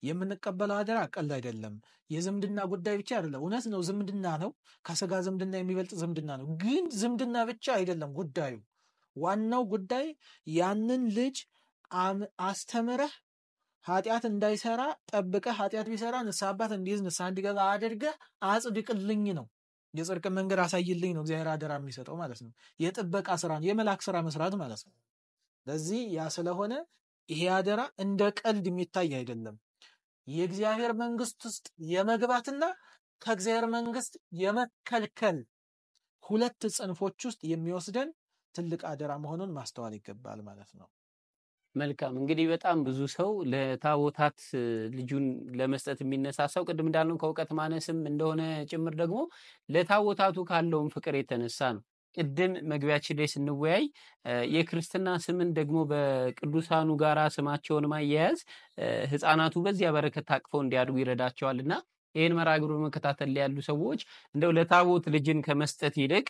የምንቀበለው አደራ ቀልድ አይደለም። የዝምድና ጉዳይ ብቻ አይደለም። እውነት ነው፣ ዝምድና ነው። ከስጋ ዝምድና የሚበልጥ ዝምድና ነው። ግን ዝምድና ብቻ አይደለም ጉዳዩ። ዋናው ጉዳይ ያንን ልጅ አስተምረህ ኃጢአት እንዳይሰራ ጠብቀህ ኃጢአት ቢሰራ ንስሐ አባት እንዲይዝ ንስሐ እንዲገባ አድርገህ አጽድቅልኝ ነው። የጽድቅ መንገድ አሳይልኝ ነው እግዚአብሔር አደራ የሚሰጠው ማለት ነው። የጥበቃ ስራ ነው፣ የመላክ ስራ መስራት ማለት ነው። ለዚህ ያ ስለሆነ ይሄ አደራ እንደ ቀልድ የሚታይ አይደለም። የእግዚአብሔር መንግስት ውስጥ የመግባትና ከእግዚአብሔር መንግስት የመከልከል ሁለት ጽንፎች ውስጥ የሚወስደን ትልቅ አደራ መሆኑን ማስተዋል ይገባል ማለት ነው። መልካም እንግዲህ በጣም ብዙ ሰው ለታቦታት ልጁን ለመስጠት የሚነሳሳው ቅድም እንዳልነው ከእውቀት ማነስም እንደሆነ ጭምር ደግሞ ለታቦታቱ ካለውም ፍቅር የተነሳ ነው። ቅድም መግቢያችን ላይ ስንወያይ የክርስትና ስምን ደግሞ በቅዱሳኑ ጋራ ስማቸውን ማያያዝ ሕፃናቱ በዚያ በረከት ታቅፈው እንዲያድጉ ይረዳቸዋልና ይህን መርሃ ግብር በመከታተል ላይ ያሉ ሰዎች እንደው ለታቦት ልጅን ከመስጠት ይልቅ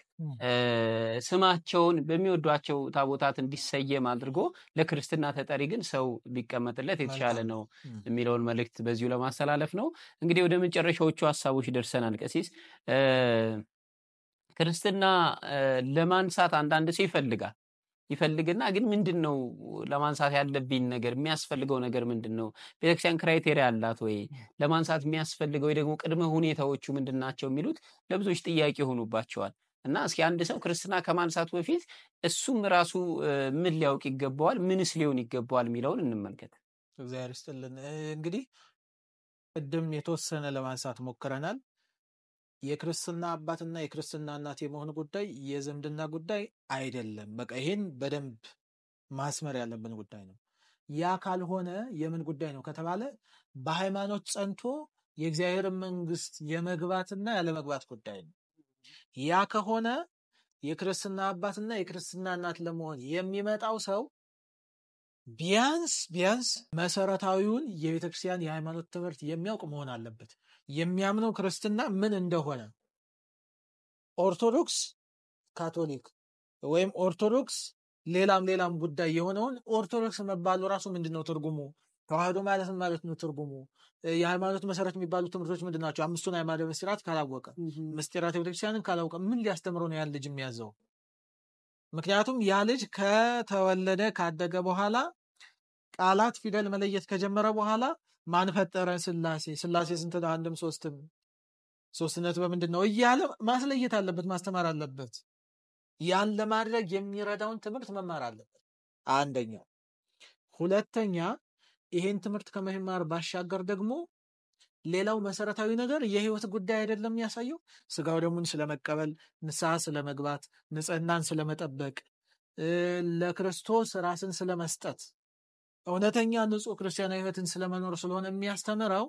ስማቸውን በሚወዷቸው ታቦታት እንዲሰየም አድርጎ ለክርስትና ተጠሪ ግን ሰው ቢቀመጥለት የተሻለ ነው የሚለውን መልእክት በዚሁ ለማስተላለፍ ነው። እንግዲህ ወደ መጨረሻዎቹ ሀሳቦች ደርሰናል። ቀሲስ፣ ክርስትና ለማንሳት አንዳንድ ሰው ይፈልጋል ይፈልግና ግን ምንድን ነው ለማንሳት ያለብኝ ነገር የሚያስፈልገው ነገር ምንድን ነው? ቤተክርስቲያን criteria አላት ወይ? ለማንሳት የሚያስፈልገው ወይ ደግሞ ቅድመ ሁኔታዎቹ ምንድን ናቸው የሚሉት ለብዙዎች ጥያቄ ሆኑባቸዋል። እና እስኪ አንድ ሰው ክርስትና ከማንሳቱ በፊት እሱም ራሱ ምን ሊያውቅ ይገባዋል፣ ምንስ ሊሆን ይገባዋል የሚለውን እንመልከት። እግዚአብሔር ይስጥልን። እንግዲህ ቅድም የተወሰነ ለማንሳት ሞክረናል። የክርስትና አባትና የክርስትና እናት የመሆን ጉዳይ የዝምድና ጉዳይ አይደለም። በቃ ይሄን በደንብ ማስመር ያለብን ጉዳይ ነው። ያ ካልሆነ የምን ጉዳይ ነው ከተባለ በሃይማኖት ጸንቶ የእግዚአብሔር መንግስት የመግባትና ያለመግባት ጉዳይ ነው። ያ ከሆነ የክርስትና አባትና የክርስትና እናት ለመሆን የሚመጣው ሰው ቢያንስ ቢያንስ መሰረታዊውን የቤተክርስቲያን የሃይማኖት ትምህርት የሚያውቅ መሆን አለበት። የሚያምነው ክርስትና ምን እንደሆነ፣ ኦርቶዶክስ፣ ካቶሊክ ወይም ኦርቶዶክስ ሌላም ሌላም ጉዳይ የሆነውን ኦርቶዶክስ መባሉ ራሱ ምንድን ነው ትርጉሙ? ተዋህዶ ማለት ምን ማለት ነው ትርጉሙ? የሃይማኖት መሰረት የሚባሉ ትምህርቶች ምንድን ናቸው? አምስቱን አዕማደ ምስጢራት ካላወቀ፣ ምስጢራት ቤተክርስቲያንን ካላወቀ ምን ሊያስተምረው ነው ያን ልጅ የሚያዘው? ምክንያቱም ያ ልጅ ከተወለደ ካደገ በኋላ ቃላት ፊደል መለየት ከጀመረ በኋላ ማን ፈጠረ? ስላሴ። ስላሴ ስንት ነው? አንድም ሶስትም። ሶስትነት በምንድን ነው እያለ ማስለየት አለበት፣ ማስተማር አለበት። ያን ለማድረግ የሚረዳውን ትምህርት መማር አለበት። አንደኛው። ሁለተኛ፣ ይሄን ትምህርት ከመማር ባሻገር ደግሞ ሌላው መሰረታዊ ነገር የህይወት ጉዳይ አይደለም የሚያሳየው፣ ስጋው ደሙን ስለመቀበል፣ ንስሐ ስለመግባት፣ ንጽህናን ስለመጠበቅ፣ ለክርስቶስ ራስን ስለመስጠት፣ እውነተኛ ንጹሕ ክርስቲያናዊ ህይወትን ስለመኖር ስለሆነ የሚያስተምረው፣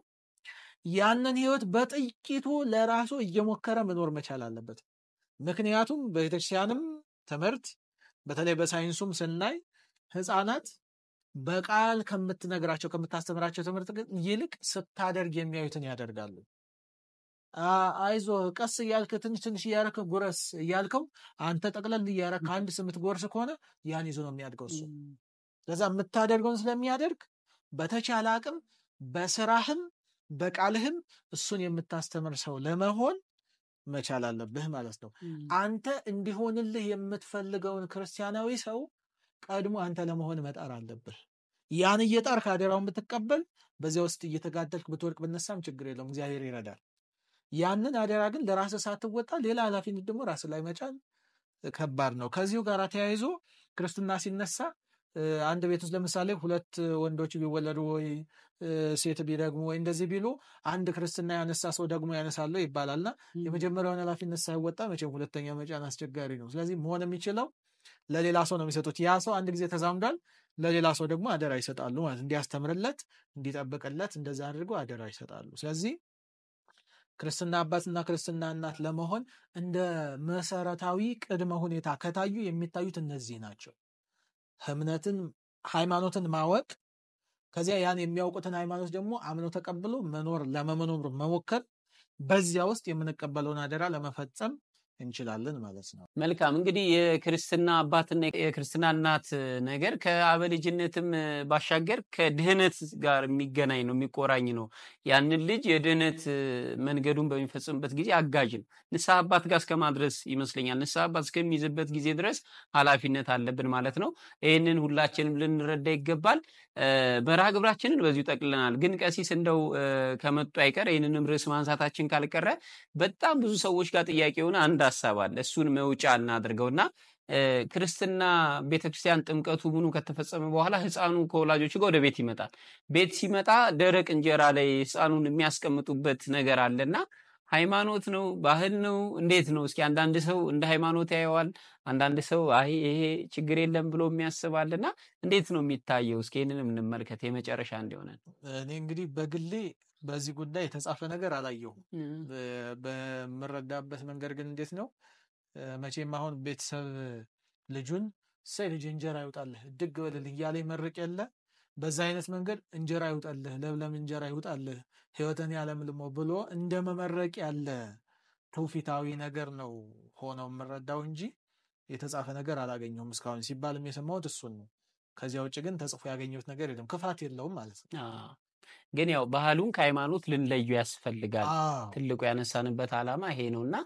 ያንን ህይወት በጥቂቱ ለራሱ እየሞከረ መኖር መቻል አለበት። ምክንያቱም በቤተክርስቲያንም ትምህርት በተለይ በሳይንሱም ስናይ ህፃናት በቃል ከምትነግራቸው ከምታስተምራቸው ትምህርት ይልቅ ስታደርግ የሚያዩትን ያደርጋሉ። አይዞህ፣ ቀስ እያልክ ትንሽ ትንሽ እያረክ ጉረስ እያልከው አንተ ጠቅለል እያረክ አንድ ስምትጎርስ ከሆነ ያን ይዞ ነው የሚያድገው እሱ። ለዛ የምታደርገውን ስለሚያደርግ በተቻለ አቅም በስራህም በቃልህም እሱን የምታስተምር ሰው ለመሆን መቻል አለብህ ማለት ነው። አንተ እንዲሆንልህ የምትፈልገውን ክርስቲያናዊ ሰው ቀድሞ አንተ ለመሆን መጣር አለብህ። ያን እየጣርክ አደራውን ብትቀበል፣ በዚያ ውስጥ እየተጋደልክ ብትወድቅ ብነሳም ችግር የለውም፣ እግዚአብሔር ይረዳል። ያንን አደራ ግን ለራስህ ሳትወጣ ሌላ ኃላፊነት ደግሞ ራስህ ላይ መጫን ከባድ ነው። ከዚሁ ጋር ተያይዞ ክርስትና ሲነሳ አንድ ቤት ውስጥ ለምሳሌ ሁለት ወንዶች ቢወለዱ ወይ ሴት ቢደግሙ ወይ እንደዚህ ቢሉ አንድ ክርስትና ያነሳ ሰው ደግሞ ያነሳለሁ ይባላልና የመጀመሪያውን ኃላፊነት ሳይወጣ መቼም ሁለተኛ መጫን አስቸጋሪ ነው። ስለዚህ መሆን የሚችለው ለሌላ ሰው ነው የሚሰጡት። ያ ሰው አንድ ጊዜ ተዛምዷል፣ ለሌላ ሰው ደግሞ አደራ ይሰጣሉ ማለት፣ እንዲያስተምርለት፣ እንዲጠብቅለት እንደዛ አድርገው አደራ ይሰጣሉ። ስለዚህ ክርስትና አባትና ክርስትና እናት ለመሆን እንደ መሰረታዊ ቅድመ ሁኔታ ከታዩ የሚታዩት እነዚህ ናቸው። እምነትን፣ ሃይማኖትን ማወቅ፣ ከዚያ ያን የሚያውቁትን ሃይማኖት ደግሞ አምኖ ተቀብሎ መኖር፣ ለመኖር መሞከር፣ በዚያ ውስጥ የምንቀበለውን አደራ ለመፈጸም እንችላለን ማለት ነው። መልካም፣ እንግዲህ የክርስትና አባትና የክርስትና እናት ነገር ከአበልጅነትም ባሻገር ከድህነት ጋር የሚገናኝ ነው፣ የሚቆራኝ ነው። ያንን ልጅ የድህነት መንገዱን በሚፈጽምበት ጊዜ አጋዥ ነው። ንስሐ አባት ጋር እስከ ማድረስ ይመስለኛል። ንስሐ አባት እስከሚይዝበት ጊዜ ድረስ ኃላፊነት አለብን ማለት ነው። ይህንን ሁላችንም ልንረዳ ይገባል። መርሃ ግብራችንን በዚሁ ጠቅልለናል። ግን ቀሲስ፣ እንደው ከመጡ አይቀር ይህንንም ርዕስ ማንሳታችን ካልቀረ በጣም ብዙ ሰዎች ጋር ጥያቄ የሆነ አንድ ሀሳብ አለ። እሱን መውጫ እናድርገውና ክርስትና ቤተክርስቲያን ጥምቀቱ ምኑ ከተፈጸመ በኋላ ሕፃኑ ከወላጆቹ ጋር ወደ ቤት ይመጣል። ቤት ሲመጣ ደረቅ እንጀራ ላይ ሕፃኑን የሚያስቀምጡበት ነገር አለና ሃይማኖት ነው፣ ባህል ነው፣ እንዴት ነው? እስኪ አንዳንድ ሰው እንደ ሃይማኖት ያየዋል፣ አንዳንድ ሰው አይ ይሄ ችግር የለም ብሎ የሚያስባልና እንዴት ነው የሚታየው? እስኪ ይህንንም እንመልከት የመጨረሻ እንዲሆነን። እኔ እንግዲህ በግሌ በዚህ ጉዳይ የተጻፈ ነገር አላየሁም። በምረዳበት መንገድ ግን እንዴት ነው፣ መቼም አሁን ቤተሰብ ልጁን እሰይ ልጅ እንጀራ ይውጣልህ፣ እድግ በልልህ እያለ ይመርቅ የለ፣ በዛ አይነት መንገድ እንጀራ ይውጣልህ፣ ለምለም እንጀራ ይውጣልህ፣ ህይወትን ያለምልሞ ብሎ እንደ መመረቅ ያለ ትውፊታዊ ነገር ነው ሆነው የምረዳው እንጂ የተጻፈ ነገር አላገኘሁም። እስካሁን ሲባልም የሰማሁት እሱን ነው። ከዚያ ውጭ ግን ተጽፎ ያገኘሁት ነገር የለም። ክፋት የለውም ማለት ነው። ግን ያው ባህሉን ከሃይማኖት ልንለዩ ያስፈልጋል። ትልቁ ያነሳንበት ዓላማ ይሄ ነው እና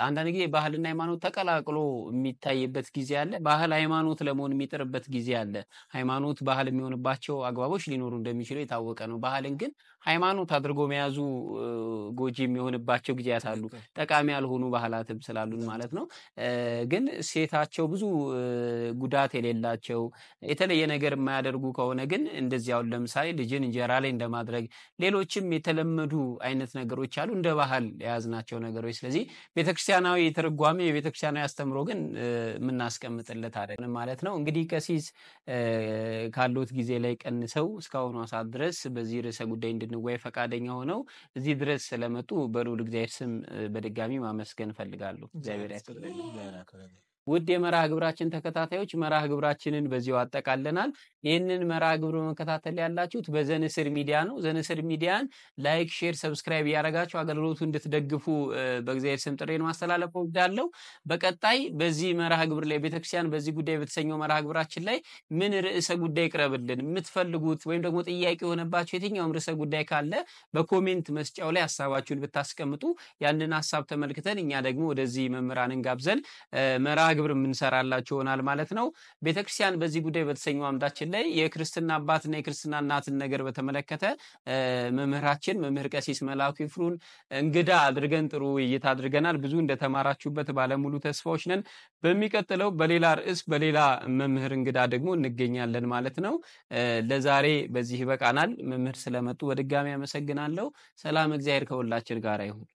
አንዳንድ ጊዜ ባህልና ሃይማኖት ተቀላቅሎ የሚታይበት ጊዜ አለ። ባህል ሃይማኖት ለመሆን የሚጥርበት ጊዜ አለ። ሃይማኖት ባህል የሚሆንባቸው አግባቦች ሊኖሩ እንደሚችሉ የታወቀ ነው። ባህልን ግን ሃይማኖት አድርጎ መያዙ ጎጂ የሚሆንባቸው ጊዜያት አሉ። ጠቃሚ ያልሆኑ ባህላትም ስላሉን ማለት ነው። ግን ሴታቸው ብዙ ጉዳት የሌላቸው፣ የተለየ ነገር የማያደርጉ ከሆነ ግን እንደዚህ አሁን ለምሳሌ ልጅን እንጀራ ላይ እንደማድረግ ሌሎችም የተለመዱ አይነት ነገሮች አሉ፣ እንደ ባህል የያዝናቸው ነገሮች። ስለዚህ ቤተክርስቲያናዊ ትርጓሜ፣ የቤተክርስቲያናዊ አስተምሮ ግን የምናስቀምጥለት አይደለም ማለት ነው። እንግዲህ ቀሲስ፣ ካሉት ጊዜ ላይ ቀንሰው እስካሁኗ ሰዓት ድረስ በዚህ ርዕሰ ጉዳይ እንድንወያይ ፈቃደኛ ሆነው እዚህ ድረስ ስለመጡ በልዑል እግዚአብሔር ስም በድጋሚ ማመስገን እፈልጋለሁ። እግዚአብሔር ያክብርልኝ። ውድ የመርሃ ግብራችን ተከታታዮች፣ መርሃ ግብራችንን በዚሁ አጠቃለናል። ይህንን መርሃ ግብር በመከታተል ያላችሁት በዘንስር ሚዲያ ነው። ዘንስር ሚዲያን like፣ share፣ subscribe እያደረጋችሁ አገልግሎቱ እንድትደግፉ በእግዚአብሔር ስም ጥሪዬን ማስተላለፍ እወዳለሁ። በቀጣይ በዚህ መርሃ ግብር ላይ፣ ቤተክርስቲያን በዚህ ጉዳይ በተሰኘው መርሃ ግብራችን ላይ ምን ርዕሰ ጉዳይ ይቅረብልን የምትፈልጉት ወይም ደግሞ ጥያቄ የሆነባቸው የትኛውም ርዕሰ ጉዳይ ካለ በ comment መስጫው ላይ ሀሳባችሁን ብታስቀምጡ ያንን ሀሳብ ተመልክተን እኛ ደግሞ ወደዚህ መምህራንን ጋብዘን መርሃ ግብር የምንሰራላችሁ ይሆናል ማለት ነው። ቤተክርስቲያን በዚህ ጉዳይ በተሰኘው አምዳችን ላይ የክርስትና አባትና የክርስትና እናትን ነገር በተመለከተ መምህራችን መምህር ቀሲስ መላኩ ይፍሩን እንግዳ አድርገን ጥሩ ውይይት አድርገናል። ብዙ እንደተማራችሁበት ባለሙሉ ተስፋዎች ነን። በሚቀጥለው በሌላ ርዕስ በሌላ መምህር እንግዳ ደግሞ እንገኛለን ማለት ነው። ለዛሬ በዚህ ይበቃናል። መምህር ስለመጡ በድጋሚ አመሰግናለሁ። ሰላም እግዚአብሔር ከሁላችን ጋር ይሁን።